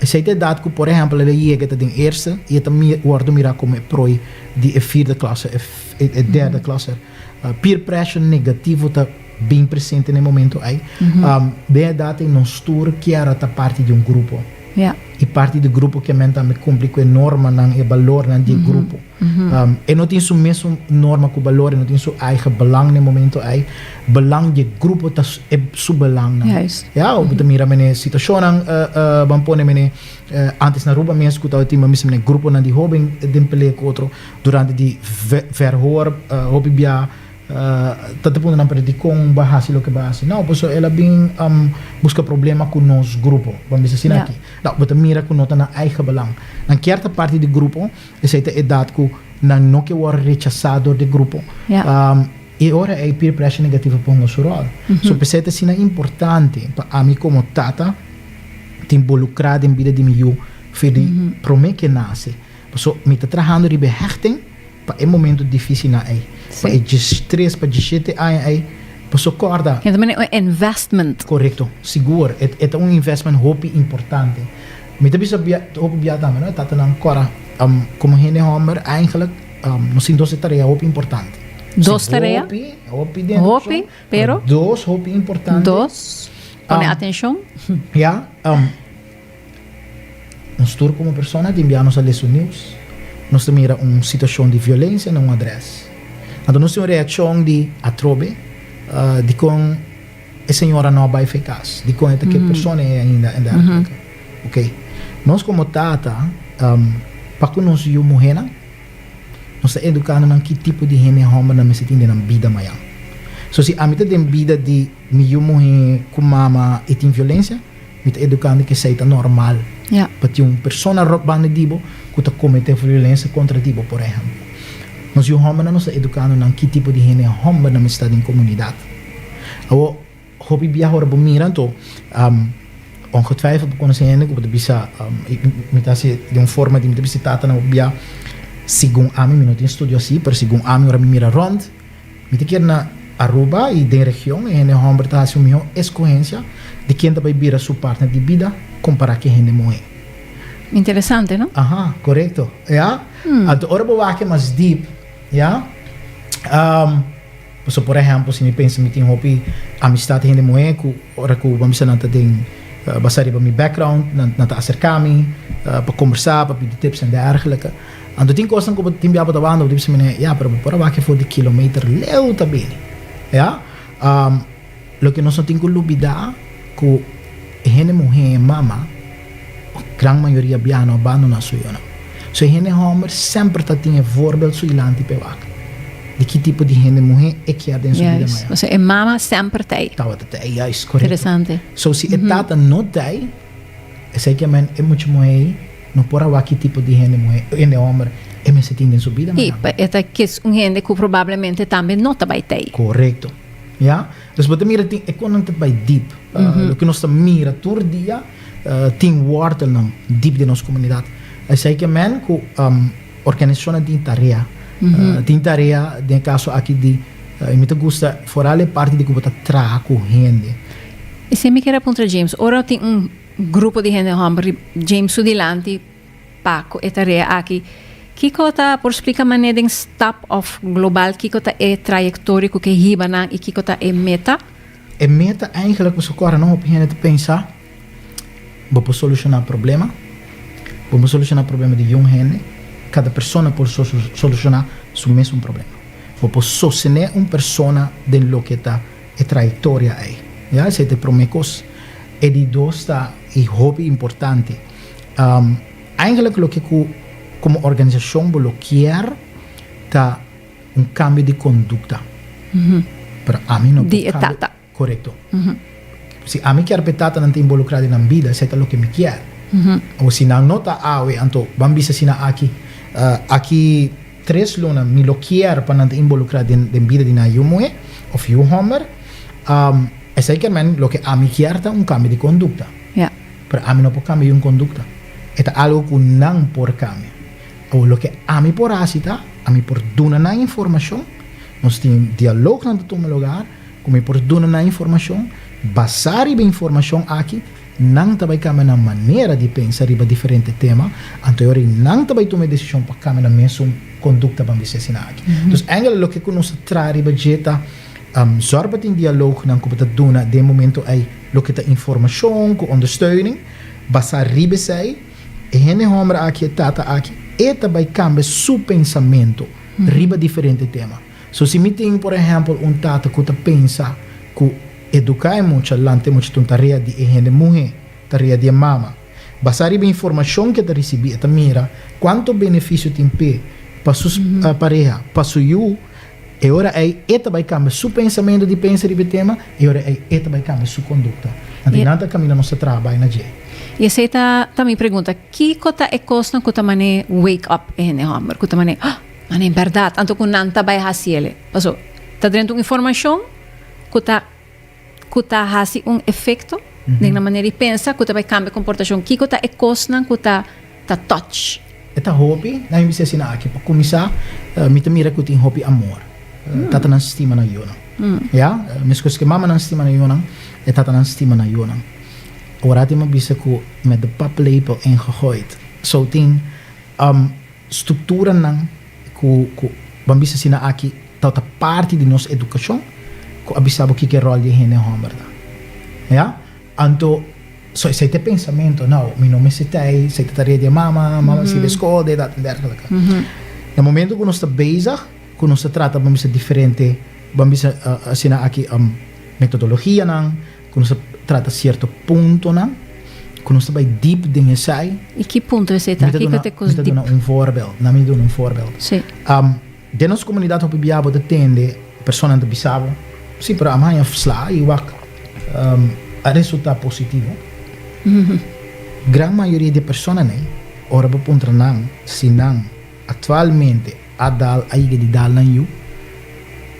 Esei ta edat ku por ehèmpel el a yega ta den eerste i e ta wòrdu mirá komo e prooi di e vierde klasse, e derde klasse. Peer pressure negativo ta bin presente na e momento ei. Den edat ei nos tur kier a ta parti di un grupo. I parti di grupo ke men tambe kumpli ku e normanan, e balornan di e grupo. E no tin su mesun norma ku balor, e no tin su eigen belang na e momento ei. Belang di e grupo ta su belangnan. Ya, bo ta mira mene situashonnan, ban pone mene antes na Aruba mes ku tabatin ban bisa mene gruponan di hoben den pelea ku otro durante di verhoor hopi bia Ta ta puntra nan pero dikon bo a hasi loke bo a hasi? No, pasobra el a bin buska problema ku nos grupo. Bo a bisa asina aki. No, bo ta mira ku no ta nan eigen belang. Nan kier ta parti di grupo, esei ta edat ku nan no ke wòrdu rechasá dor di grupo. I ora ei peer pressure negativo a ponga su ròl. So p'esei ta asina importante pa ami komo tata ta involukrá den bida di mi yu for di promé ke nase. Pasobra mi ta trahando riba e hechting. Pa e momento difícilnan ei. Pa e diestres pa diesshete aña ei, paso kòrda. E ta mane un investment. Korekto, sigur. E e ta un investment hopi importante. Mi ta bisa bia hopi bia tambe no, e tatanan kòrda komo hende hòmber eigenlijk nos tin dos tarea hopi importante. Dos tarea? Hopi, hopi den Hopi, pero? Dos hopi importante. Dos, pone atenshon. Ya. Nos tur komo persona tin bia nos a lesa un news, nos ta mira un situashon di violensia na un adrès. Anto nos tin un reakshon di atrobe, dikon e señora no a bai for e kas? Dikon e ta ke persona ei ainda en dergelike? Oke, nos komo tata, pa ku nos yu muhénan, nos ta edukando nan ki tipo di hende hòmbernan mester tin den nan bida mañan. So si ami ta den bida di mi yu muhé ku mama i tin violensia, Mi ta edukando ku esei ta normal. Pa tin un persona rònt banda di bo ku ta kometé violensia kontra di bo, por ehèmpel. Nos yu hòmbernan nos ta edukando nan ki tipo di hende hòmbernan mester ta den komunidat. Awor, hopi biaha ora bo mira anto, ongetwijfeld bo konosé hende ku bo ta bisa, mi ta hasi den un forma di mi ta bisa tatanan hopi biaha, segun ami, mi no tin studio asi, pero segun ami ora mi mira rònt, Mi ta kere na Aruba y den region e hende homber ta haci un miho escogencia di ken ta bay bira su partner di bida compara cu e hende muhe. Interesante, no? Aha, corecto. Ya. Anto ora bo wak mas diep, ya, pasobra por ehempel si mi pensa mi tin hopi amistad hende muhe cu ora cu bo a bisa nan ta den basa riba mi background nan ta acerca mi pa combersa, pa pidi tips en dergelijke. Anto tin kosnan ku bo tin bia bo ta wanda, bo ta bisa mene, ya, pero bo por a wak for di kilometer leu ta bini. Ya? Loke nos no tin ku lubida ku e hende muhé, e mama, gran mayoria bia no a bandona su yunan. So e hende hòmber semper ta tin e voorbeeld su dilanti pa e wak di ki tipo di hende muhé e kier den su bida Juist. mañana. Osea e mama semper ta ei. Tabata ta ei, juist, korekto. Interesante. So si e tata no ta ei, esei ke men e mucha muhé ei No por a wak ki tipo di hende muhé, hende hòmber e mester tin den su bida, I mañana. e ta kis un hende ku probablemente tambe no ta bai tei. Korekto. Ya. Dus bo ta mira tin e konan ta bai dip. Loke nos ta mira tur dia tin wòrtelnan dip den nos komunidat. Esei ke men ku organisashonnan tin tarea. Tin tarea den e kaso aki di i mi ta gusta foral e parti di ku bo ta traha ku hende. Esei mi kier a puntra James, ora tin un grupo di hende hòmber riba James su dilanti pa ku e tarea aki, kiko ta por splika manera den stap òf global kiko ta e trayektoria ku ke hiba nan i kiko ta e meta? E meta eigenlijk pasobra ku ora nan hopi hende ta pensa bo por solushoná problema, bo por solushoná problema di yun hende, kada persona por solushoná su mesun problema. Bo por sostené un persona den loke ta e trayektoria ei. Ya, esei ta e promé kos. E di dos ta, i hopi importante, eigenlijk loke ku komo organisashon bo lo kier ta un kambio di kondukta. Pero ami no por Di e kambia. tata. Korekto. Si ami kier pa e tatanan ta involukrá den nan bida, esei ta loke mi kier. Awor si nan no ta awe, anto ban bisa asina aki, aki tres luna mi lo kier pa nan ta involukrá den den bida di nan yu muhé òf yu hòmber. Esei kier men loke ami kier ta un kambio di kondukta. Pero ami no por kambia yun kondukta. E ta algu ku nan por kambia. Awor loke ami por hasi ta, ami por duna nan informashon, nos tin dialognan ta tuma lugar, ku mi por duna nan informashon, basá riba e informashon aki, nan ta bai kambia nan manera di pensa riba diferente tema, anto e ora ei nan ta bai tuma e desishon pa kambia nan mesun kondukta ban bisa asina aki. Dus èngel loke ku nos ta traha riba dje ta zòrg pa tin dialognan ku bo ta duna den e momento ei loke ta informashon ku ondersteuning, basá riba esei, e hende hòmber aki, e tata aki, e ta bai kambia su pensamentu riba diferente tema. So si mi tin por ehèmpel un tata ku ta pensa ku eduká e mucha, lanta e mucha ta un tarea di e hende muhé, tarea di e mama. Basá riba e informashon ku e ta risibí e ta mira kuantu benefisio tin p'e, pa su pareha, pa su yu. E ora ei e ta bai kambia su pensamentu di pensa riba e tema, e ora ei e ta bai kambia su kondukta. Anto nan ta kaminda nos ta traha bai na dje. I esei ta ta mi pregunta, kiko ta e kosnan ku ta man'é wake up e hende hòmber, ku ta man'é, ah, man'é bèrdat, anto ku nan ta bai hasi el. Paso, ta drenta un informashon ku ta ku ta hasi un efekto den nan manera di pensa, ku ta bai kambia komportashon. Kiko ta e kosnan ku ta ta touch? E ta hopi, nan mi bisa asina aki, pa kuminsá mi ta mira ku tin hopi amor. Tatanan stima nan yunan. Ya, meskos ku e mamanan stima nan yunan, e tatanan stima nan yunan. Ora tin mi a bisa ku met de paplepel ingegooid. So tin strukturanan ku ku ban bisa asina aki ta ta parti di nos edukashon ku a bisa bo kiko e ròl di e hende hòmber ta. Ya, anto so esei ta e pensamentu, no, mi no mester ta ei, esei ta tarea di e mama, mama a sirbi skol, dit, dat en dergelijke. Na momento ku nos ta bezig ku nos ta trata ban bisa diferente, ban bisa asina aki metodologianan, Ku nos ta trata sierto puntonan, ku nos ta bai dip den esei. I ki punto esei ta? Kiko ta e kos dip? Mi ta duna un voorbeeld. Na mi duna un voorbeeld. Sí. Den nos komunidat hopi bia bo ta tende personanan ta bisa bo, sí, pero a haña sla i wak a resultá positivo. Gran mayoria di e personanan ei, ora bo puntra nan si nan aktualmente A dal a yega di dal nan yu?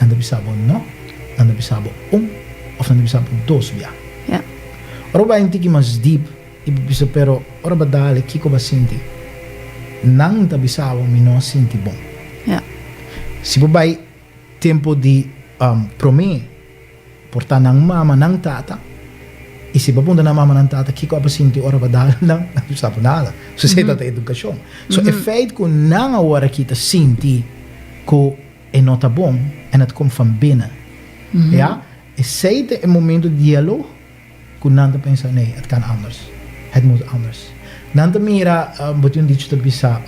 Nan ta bisa bo no, nan ta bisa bo un of nan ta bisa bo dos bia. Ja. Ora bo bai un tiki mas diep i bo bisa pero ora bo dal e kiko bo a sinti? Nan ta bisa bo mi no a sinti bon. Ja. Si bo bai tempo di prome Por ta nan mama, nan tata. I si bo puntra nan mama, nan tata kiko abo sinti ora bo dal nan, nan no sa bo nada. So esei ta ta edukashon. So e feit ku nan awor aki ta sinti ku e no ta bon en het komt van binnen. Ya, esei ta e momento di dialog ku nan ta pensa nee, het kan anders. Het moet anders. Nan ta mira, bo tin un dicho ta bisa,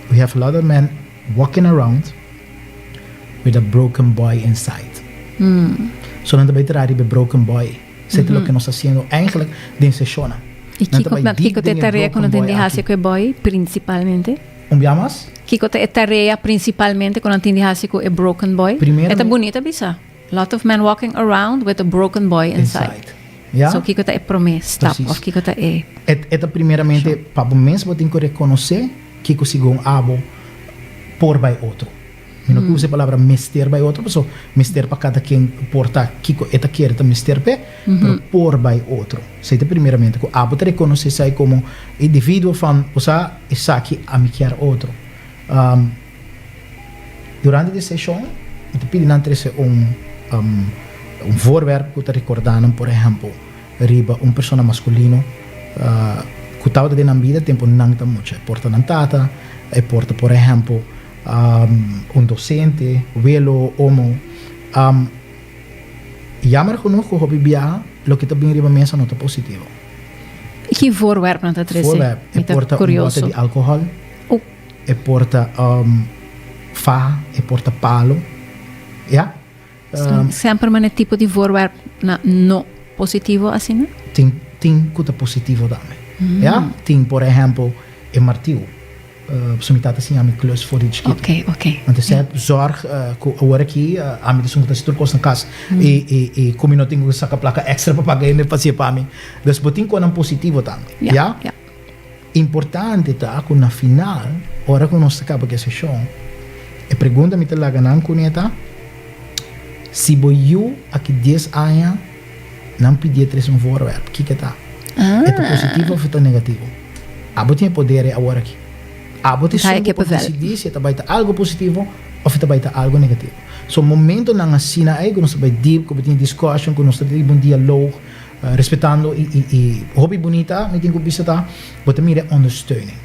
we have a lot of men walking around with a broken boy inside. So nan ta bai traha riba e broken boy. Esei ta loke nos ta hasiendo eigenlijk den seshonnan. I kiko ta kiko ta e tarea ku nan tin di hasi ku e boy principalmente? Un bia mas? Kiko ta e tarea principalmente ku nan tin di hasi ku e broken boy? E ta bunita bisa. Lot of men walking around with a broken boy inside. Inside. Ya. So kiko ta e prome stap Precies. of kiko ta e. E ta primeramente pa bo mes bo tin ku rekonosé kiko segun abo por bai otro. Mi no ke usa e palabra mester bai otro paso mester pa kada ken por ta kiko e ta kere ta mester p'e, pero por bai otro. Esei ta primeramente ku abo ta rekonosé esei komo individuo van bo sa esaki ami kier otro. Durante di seshon mi ta pidi nan trese un un voorwerp ku ta rekordá nan, por ehèmpel, riba un persona maskulino ku tabata den nan bida tempu nan ta mucha. E por ta nan tata, e por ta, por ehèmpel, un dosente, welo, omo. Jammer genoeg ku hopi biaha loke ta bin riba mesa no ta positivo. I ki voorwerp nan ta trese? Voorwerp, e por ta un bote di alkohòl. E por ta faha, e por ta palo, ya. Semper mane tipo di voorwerp na no positivo asina? Tin, tin ku ta positivo tambe, ya. Tin por ehèmpel e martiu. Pasobra mi tata siña mi klus for di chikitu. Ok, ok. Anto esei zorg ku awor aki ami ta esun ku ta hasi tur kos na kas. I, i, i ku mi no tin ku saka plaka èkstra pa paga hende pa hasié pa mi. Dus bo tin konan positivo tambe, ya. Importante ta ku na final, ora ku nos ta kaba ku e seshon, e pregunta mi ta laga nan kuné ta, Si bo yu aki dies aña nan pidié tres un voorwerp, kiko e ta? E ta positivo òf e ta negativo? Abo tin e poder ei awor aki. Abo ta esun ku por disidí si e ta bai ta algu positivo òf e ta bai ta algu negativo. So momentonan asina ei ku nos ta bai deep, ku bo tin e discussion, ku nos ta riba un dialoog, Respetando i i i hopi bunita mi tin ku bisa ta bo ta mira e ondersteuning.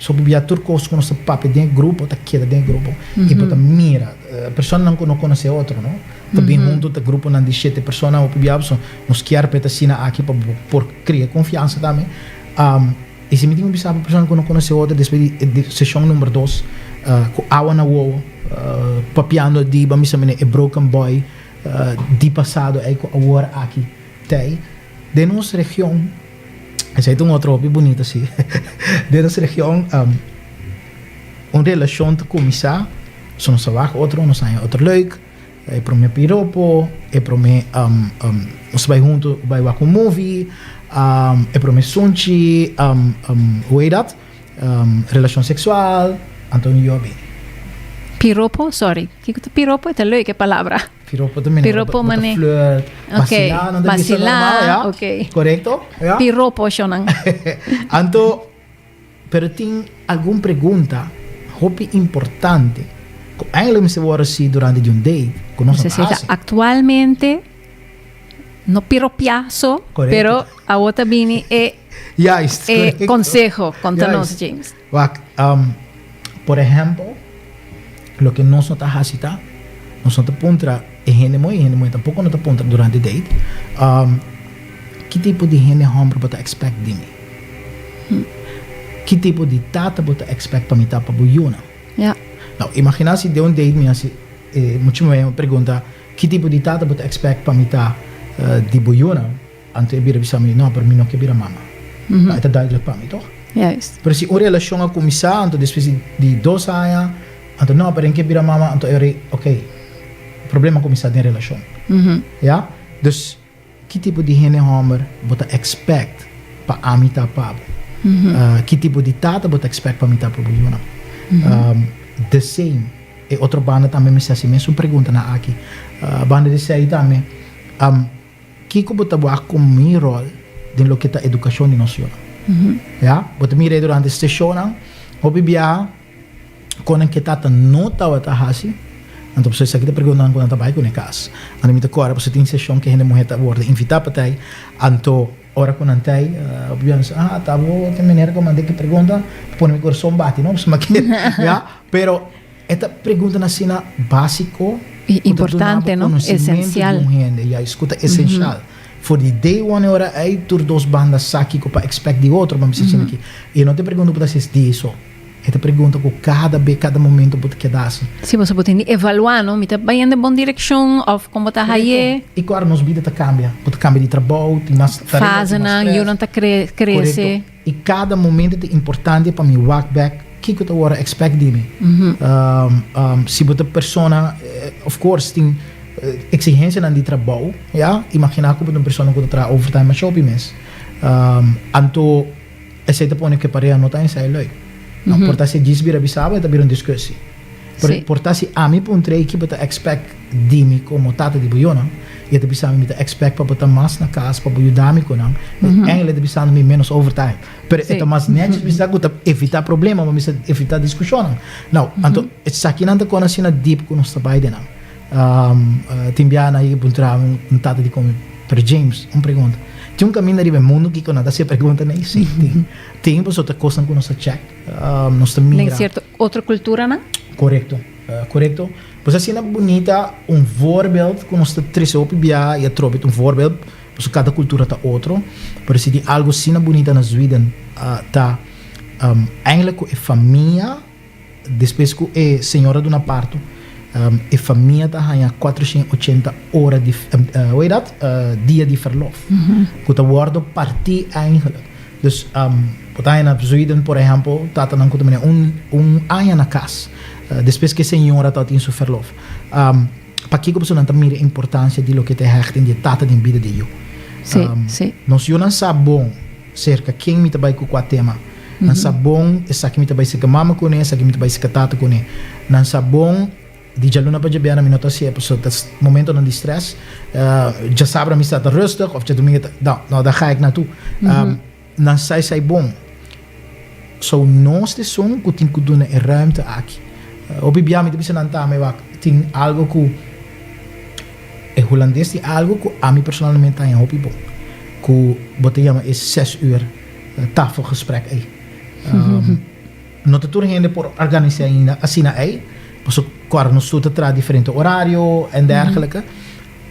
So bo bia tur kos ku nos ta papia den e grupo ta keda den e grupo i bo ta mira personanan ku no konosé otro no ta bin huntu ta gruponan di shete persona hopi bia so nos kier pa e ta asina aki pa bo por kria konfiansa tambe. I si mi tin ku bisa pa persona ku no konosé otro despues di seshon number dos ku awa na wowo papiando di bo a misa mene e broken boy di pasado ei ku awor aki Tei, den nos region, esei ta un otro hopi bunito si, den nos region un relashon ta kuminsá, so nos ta wak otro, nos haña otro leuk, e promé piropo, e promé nos ta bai huntu bai wak un movie, e promé sunchi, hoe heet dat? Relashon seksual, anto un yu a bini. Piropo? Sorry, kiko ta piropo? E ta leuk e palabra. Piropo ta mene Piropo bo ta mane. flirt, Ok, vasilá, nan ta bisa vasilá, normal, ya. ok. Korekto? Ya. Piropo shonnan. Anto, pero tin algun pregunta hopi importante ku eigenlijk mester wòrdu hasi durante di un date ku nos no Entonces ta e ta hasi. aktualmente no piropiá so, Korekto. pero awor ta bini e Juist, e korekto. konseho. Konta nos, Juist. James. Wak, por ehèmpel, loke nos no ta hasi ta, nos no ta puntra e hende muhé, e hende muhé tampoko no ta puntra durante date, ki tipo di hende hòmber bo ta expect di mi? Ki tipo di tata bo ta expect pa mi ta pa bo yunan? Nou, imaginá si den un date mi hasi e mucha muhé un pregunta, ki tipo di tata bo ta expect pa mi ta di bo yunan? Anto e bira bisa mi, No, pero mi no ke bira mama. No, e ta duidelijk pa mi, toch? Juist. Pero si un relashon a kuminsá, anto despues di di dos aña, anto no, pero e ke bira mama, anto e ora ei, ok, problema a kuminsá den relashon. Ya? Dus, ki tipo di hende hòmber bo ta expect pa ami ta pa bo? Ki tipo di tata bo ta expect pa mi ta pa bo yunan? The same, e otro banda tambe mester hasi mesun preguntanan aki. Banda di esei tambe, Kiko bo ta wak komo mi ròl den loke ta edukashon di nos yunan? Ya, bo ta mira durante seshonnan, hopi biaha kon nan ke tata no tabata hasi, anto pasobra esaki ta preguntanan ku nan ta bai ku ne kas. Anto mi ta kòrda pasobra tin seshon ku hende muhé ta wòrdu invitá pa ta ei, anto ora ku nan ta ei, hopi biaha nan bisa, ah, ta bo tin manera ku manda ki pregunta, ta pone mi kurason bati, no, pasobra mi ke, ya, pero. E ta preguntanan asina básiko I ku ta duna importante, bo no? konosementu di Esensial. un hende. Juist, ku ta esenshal. For di day one e ora ei tur dos banda sa kiko pa expect di otro, pa bisa asina aki. I e no ta e pregunta ku ta hasi es dia so. E ta pregunta ku kada be, kada momento bo ta keda hasi. Si, boso bo tin di evaluá, no? Mi ta bayendo den bon direkshon òf kon bo ta haye? Korekto. I kòrda nos bida ta kambia. Bo ta kambia di trabou, tin mas tarea, tin mas Fasenan, stress. yunan ta kre, krese. Korekto. I kada momento ta importante pa mi wak bek kiko ta wòrdu expect di mi. Si bo ta persona, of course tin exigencianan di trabou, ya, imagina ku bo ta un persona ku ta traha overtime masha hopi mes. Anto esei ta pone ku e pareha no ta ensai leuk. No, por ta si djis bira bisa bo e ta bira un discussie. Pero por ta si ami puntra ei ki bo ta expect di mi komo tata di bo yonan. I e ta bisa mi, mi ta expect pa bo ta mas na kas pa bo yuda mi ku nan. Eigenlijk e ta bisando mi menos overtime. Pero e ta mas netjes bisa ku ta evita problema, pa mi sa evita diskushonnan. Nou, anto esakinan ta kon asina diep ku nos ta bai den nan. Tin biaha nan yega puntra mi, un tata di komi, pero James, un pregunta. Tin un kaminda riba e mundu kiko nan ta hasi e pregunta nei? Si, tin. Tin pasobra ta kosnan ku nos ta check, nos ta mira. Den sierto otro kulturanan? Korekto, korekto. Pues asina bunita un voorbeeld ku nos ta trese hopi biaha i atrobe ta un voorbeeld, pasobra kada kultura ta otro, pero si tin algu asina bunita na Zweden ta eigenlijk ku e famia despues ku e señora duna parto e famia ta haña 480 ora di hoe heet dat dia di verlof ku ta wòrdu partí eigenlijk. Dus bo ta haña na Zweden por ehèmpel tatanan ku ta mira un un aña na kas despues ku e señora tabatin su verlof. Pakiko pasobra nan ta mira e importansia di loke ta e hèchting di e tata den bida di e yu. Sí, sí. Nos yunan sa bon serka ken mi ta bai ku kua tema. Nan sa bon esaki mi ta bai serka mama kuné, esaki mi ta bai serka tata kuné. Nan sa bon di djaluna pa djabièrnè mi no ta hasié pasobra ta momentonan di strès. Djasabra mi sa ta rustig òf djadumingu ta, no, no, daar ga ik naartoe. Nan sa esei bon. So nos ta esun ku tin ku duna e ruimte aki. Hopi bia mi ta bisa nan tambe wak tin algo ku e hulandes tin algo ku ami personalmente ta haña hopi bon. Ku bo ta yama e ses uur tafelgesprek ei. No ta tur hende por organisá ainda asina ei, pasobra kòrda nos tur ta traha diferente orario en dergelike.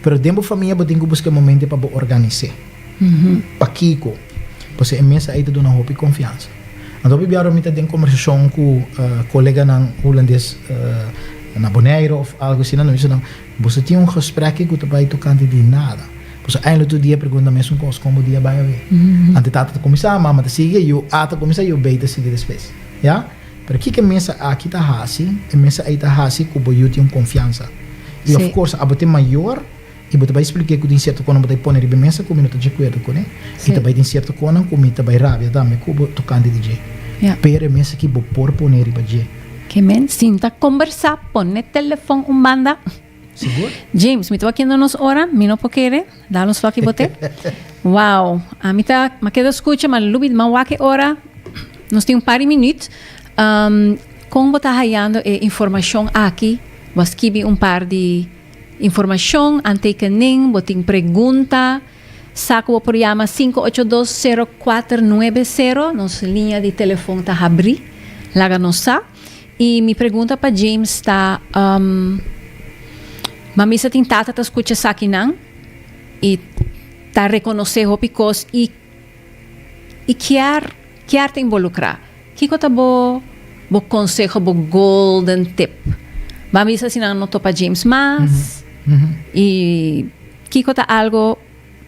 Pero den bo famia bo tin ku buska e momento pa bo organis'é. Pakiko? Pasobra e mesa ei ta duna hopi konfiansa. Anto hopi biaha mi ta den kombersashon ku koleganan hulandes na Boneiru òf algu asina, nan bisa nan, Boso tin un gesprek ku ta bai tokante di nada. Pasobra eindelijk tur dia pregunta mesun kos, kon bo dia bai awe? Anto tata ta kuminsá, mama ta sigui, yu A ta kuminsá, yu B ta sigui despues. Ya? Pero kiko e mesa aki ta hasi? E mesa ei ta hasi ku bo yu tin un konfiansa. I of course abo ta e mayor i bo ta bai splik'é ku tin sierto konan bo ta pone riba e mesa ku mi no ta di akuerdo kuné. I ta bai tin sierto konan ku mi ta bai rabia tambe ku bo tokante di dje. Pero e mesa aki bo por pone riba dje. Ke men sinta kombersá, pone telefon un banda. Sigur. James, mi ta wak yendo nos ora, mi no por kere. Dal un slòki bote. Wow, ami ta, m'a keda skucha, m'a lubid, m'a wak e ora. Nos tin un par di minuut. Um, kon bo ta hayando e informashon aki? Bo a skibi un par di informashon, aantekening, bo tin pregunta? Sa ku bo por yama 5820490, nos liña di telefon ta habrí. Laga nos sa. I mi pregunta pa James ta, um, Mamisa tin tata ta skucha esakinan i ta rekonosé hopi kos i i kier kier ta involukrá. Kiko ta bo bo konseho, bo golden tip? Mamisa si nan no topa James mas i kiko ta algo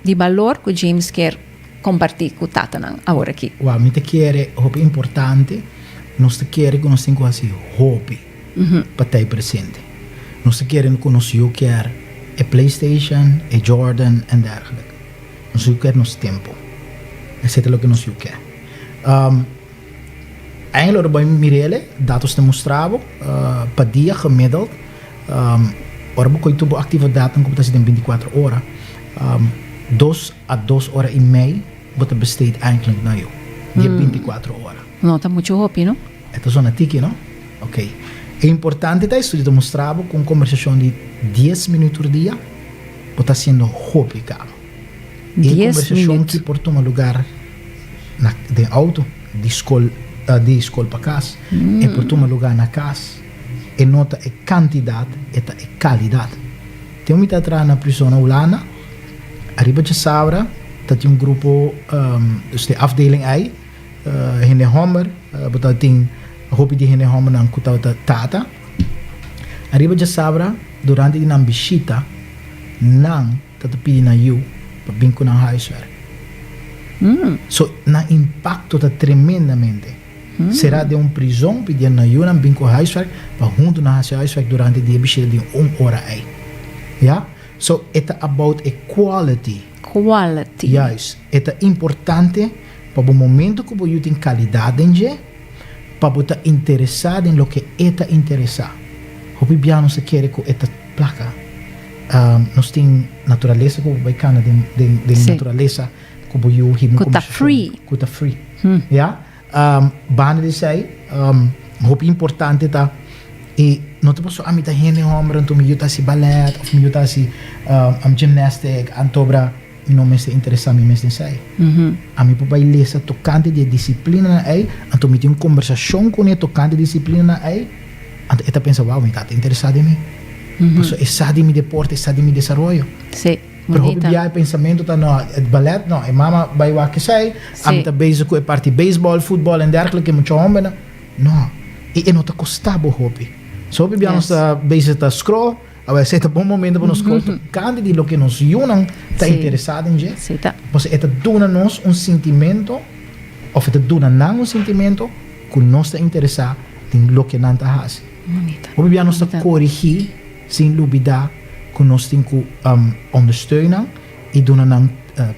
di balor ku James kier kompartí ku tatanan awor aki? Wou, mi ta kere hopi importante, nos ta kere ku nos tin ku hasi hopi pa ta e presente. Nos ta kere ku nos yu kier e PlayStation, e Jordan en dergelijke. Nos yu kier nos tempu. Esei ta loke nos yu kier. Eigenlijk ora bo a mir'el, datos ta mustra bo pa dia gemiddeld Ora bo koy tur bo aktividatnan ku bo ta hasi den bintikuater ora, dos a dos ora i mei bo ta besteed eindelijk na yu di e bintikuater ora. No ta muchu hopi, no? E ta zona tiki, no? Ok. E importante ta e studio ta mustra bo ku un kombersashon di dies minüt tur dia bo ta hasiendo hopi kaba. E Dies kombersashon minüt. ki por tuma lugar na den outo, di skol di skol pa kas, e por tuma lugar na kas. E no ta e kantidat, e ta e kalidat. Tin un mi ta traha na prison na Hulanda, ariba djasabra ta tin un grupo, dus di afdeling ei, hende hòmber, bo ta tin hopi di hende hòmbernan ku tabata tata. Ariba djasabra, durante di nan bishita, nan ta ta pidi nan yu pa bin ku nan huiswerk. So, nan impakto ta tremendamente. Será den un prizon pidiendo nan yunan bin ku huiswerk pa huntu nan hasi huiswerk durante di e bishita di un ora ei. Ya? So e ta about e quality. Quality. Juist. E ta importante pa bo momento ku bo yu tin kalidat den dje, pa bo ta interesá den loke e ta interesá. Hopi bia nos ta kere ku e ta plaka. Nos tin naturalesa ku bo bai kana den den den naturalesa ku bo yu hiba un Ku ta kombersashon free. ku ta free. Ya. Banda di esei hopi importante ta i no ta pasobra ami ta hende homber anto mi yu ta hasi ballet of mi yu ta hasi gymnastic antobra mi no mester interesa mi mes den esei. Ami por bai lesa tokante di e disiplinanan ei anto mi tin un kombersashon kuné tokante di disiplinanan ei anto e ta pensa wow mi tata interesa den mi pasobra e sa di mi deporte e sa di mi desaroyo. Pero hopi bia e pensamentu ta no, e ballet no, e mama bai wak esei, ami ta bezig ku e parti beisbòl, futbòl en dergelijke, e mucha hombernan. No, i e no ta kosta bo hopi. So hopi bia nos ta bezig ta scroll, awor esei ta bon momento pa nos scroll tokante di loke nos yunan ta interesá den dje, pasobra e ta duna nos un sintimento òf e ta duna nan un sintimento ku nos ta interesá den loke nan ta hasi. Hopi bia nos ta korigí. Sin lubida ku nos tin ku ondersteun nan i duna nan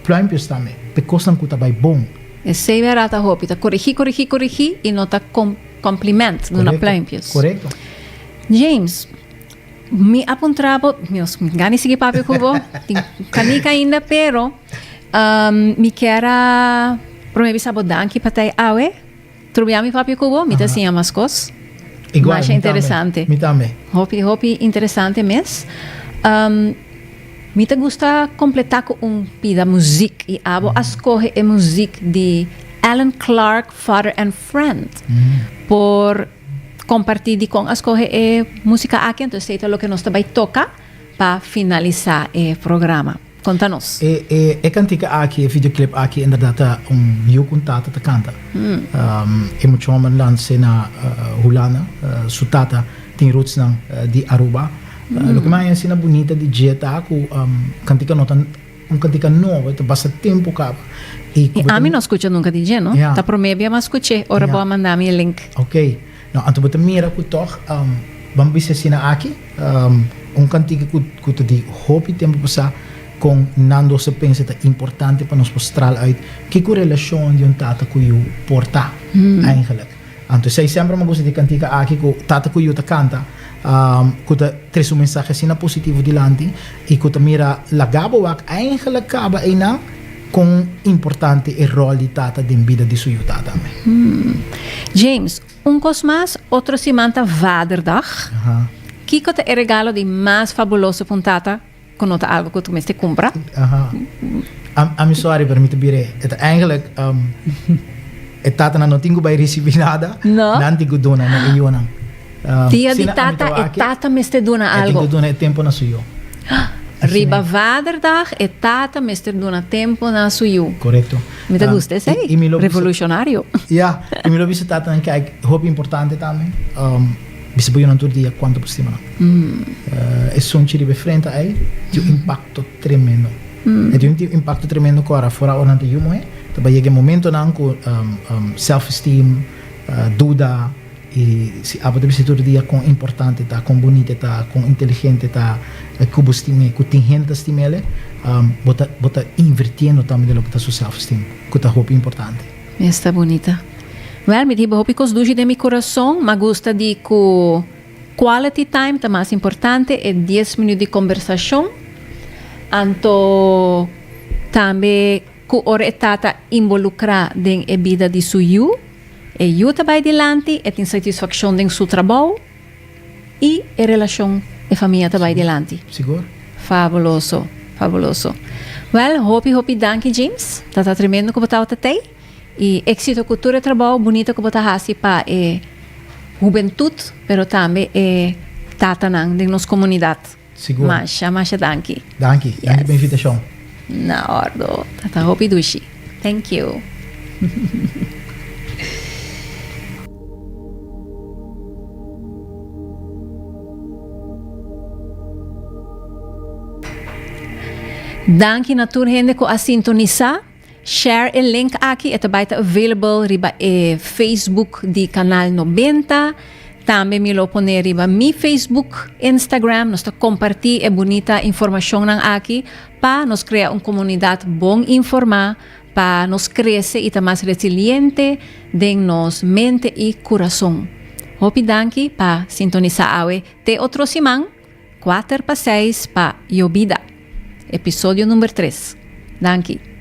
pluimpjes tambe p'e kosnan ku ta bai bon. Esei bèrdat ta hopi, ta korigí, korigí, korigí i no ta kompliment, duna pluimpjes. Korekto. James, mi a puntra bo, mi no gana di sigui papia ku bo, tin kanika ainda, pero mi kier a promé bisa bo danki pa ta e awe. Trubia mi papia ku bo, mi ta siña mas kos. Igual, Masha mi tambe. interesante. Mi tambe. Hopi, hopi interesante mes. Mi ta gusta kompletá ku un pida muzik i abo a skohe e muzik di Alan Clark, Father and Friend. Por kompartí dikon a skohe e músika aki, anto esei ta loke nos ta bai toka pa finalisá e programa. Konta nos. E e e kantika aki, e videoclip aki inderdat ta un yu ku un tata ta kanta. E mucha homber lanse na Hulanda, su tata tin rootsnan di Aruba. Loke mi a haña asina bunita di dje ta ku kantika no ta un kantika nobo, e ta basta tempu kaba. I ami no a skucha nunka di dje no. Ta promé bia mi a skuch'é ora bo a manda mi e link. Ok. No, anto bo ta mira ku tòg ban bisa asina aki, un kantika ku ku ta di hopi tempu pasá kon nan dos a pensa ta importante pa nos por stral uit kiko relashon di un tata ku yu por ta eigenlijk. Anto esei semper mi a gusta di e kantika aki ku tata ku yu ta kanta ku ta trese un mensahe asina positivo dilanti i ku ta mira laga bo wak eigenlijk kaba einan kon importante e ròl di tata den bida di su yu ta tambe. James, Un kos mas, otro siman ta Vaderdag. Kiko ta e regalo di mas fabuloso pa un tata ku no ta algu ku tu mester kumpra? Aha. Ami sorry pero mi ta bira e ta eigenlijk e tatanan no tin ku bai risibí nada. No. Nan tin ku duna na e yunan. Dia di tata e tata mester duna algu. E tin ku duna e tempu na su yu. Riba Vaderdag e tata mester duna tempu na su yu. Korekto. Mi ta gusta esei. Revolucionario. Ya, i mi lo bisa tatanan kijk, hopi importante tambe, bisa bo yunan tur dia kuantu bo stima nan. E sunchi riba e frente ei tin un impakto tremendo. E tin un impakto tremendo ku ora fora ora nan ta yu muhé, ta bai yega e momentonan ku self esteem, duda, I si abo ta bisa tur dia kon importante ta, kon bunita e ta, kon inteligente e ta, ku bo stim'é, ku tin hende ta stim'el, bo ta bo ta invirtiendo tambe den loke ta su self esteem, ku ta hopi importante. Esta bunita. Wèl, mi tin hopi kos dushi den mi kurason, m'a gusta di ku quality time ta mas importante, e dies minüt di kombersashon, anto tambe ku ora e tata involukrá den e bida di su yu, E yu ta bai dilanti, e tin satisfakshon den su trabou i e relashon, e famia ta bai dilanti. Sigur. Fabuloso, fabuloso. Wèl, hopi hopi danki James, ta ta tremendo ku bo tabata tei i éksito ku tur e trabou bunito ku bo ta hasi pa e hubentut pero tambe e tatanan den nos komunidat. Sigur. Masha, masha danki. Danki. Yes. Danki pa invitashon. Na ordo. Ta hopi dushi. Thank you. Danki na tur hende ku a sintonisa. Share e link aki, e ta bai ta available riba e Facebook di Canal 90. Tambe mi lo pone riba mi Facebook, Instagram. Nos ta comparti e bunita informacionnan aki pa nos crea un comunidad bon informa, pa nos crece y ta mas resiliente den nos mente y curason. Hopi danki pa sintonisa awe. Te otro siman. 4 pa 6 pa Yobida, episodio number 3. Danki.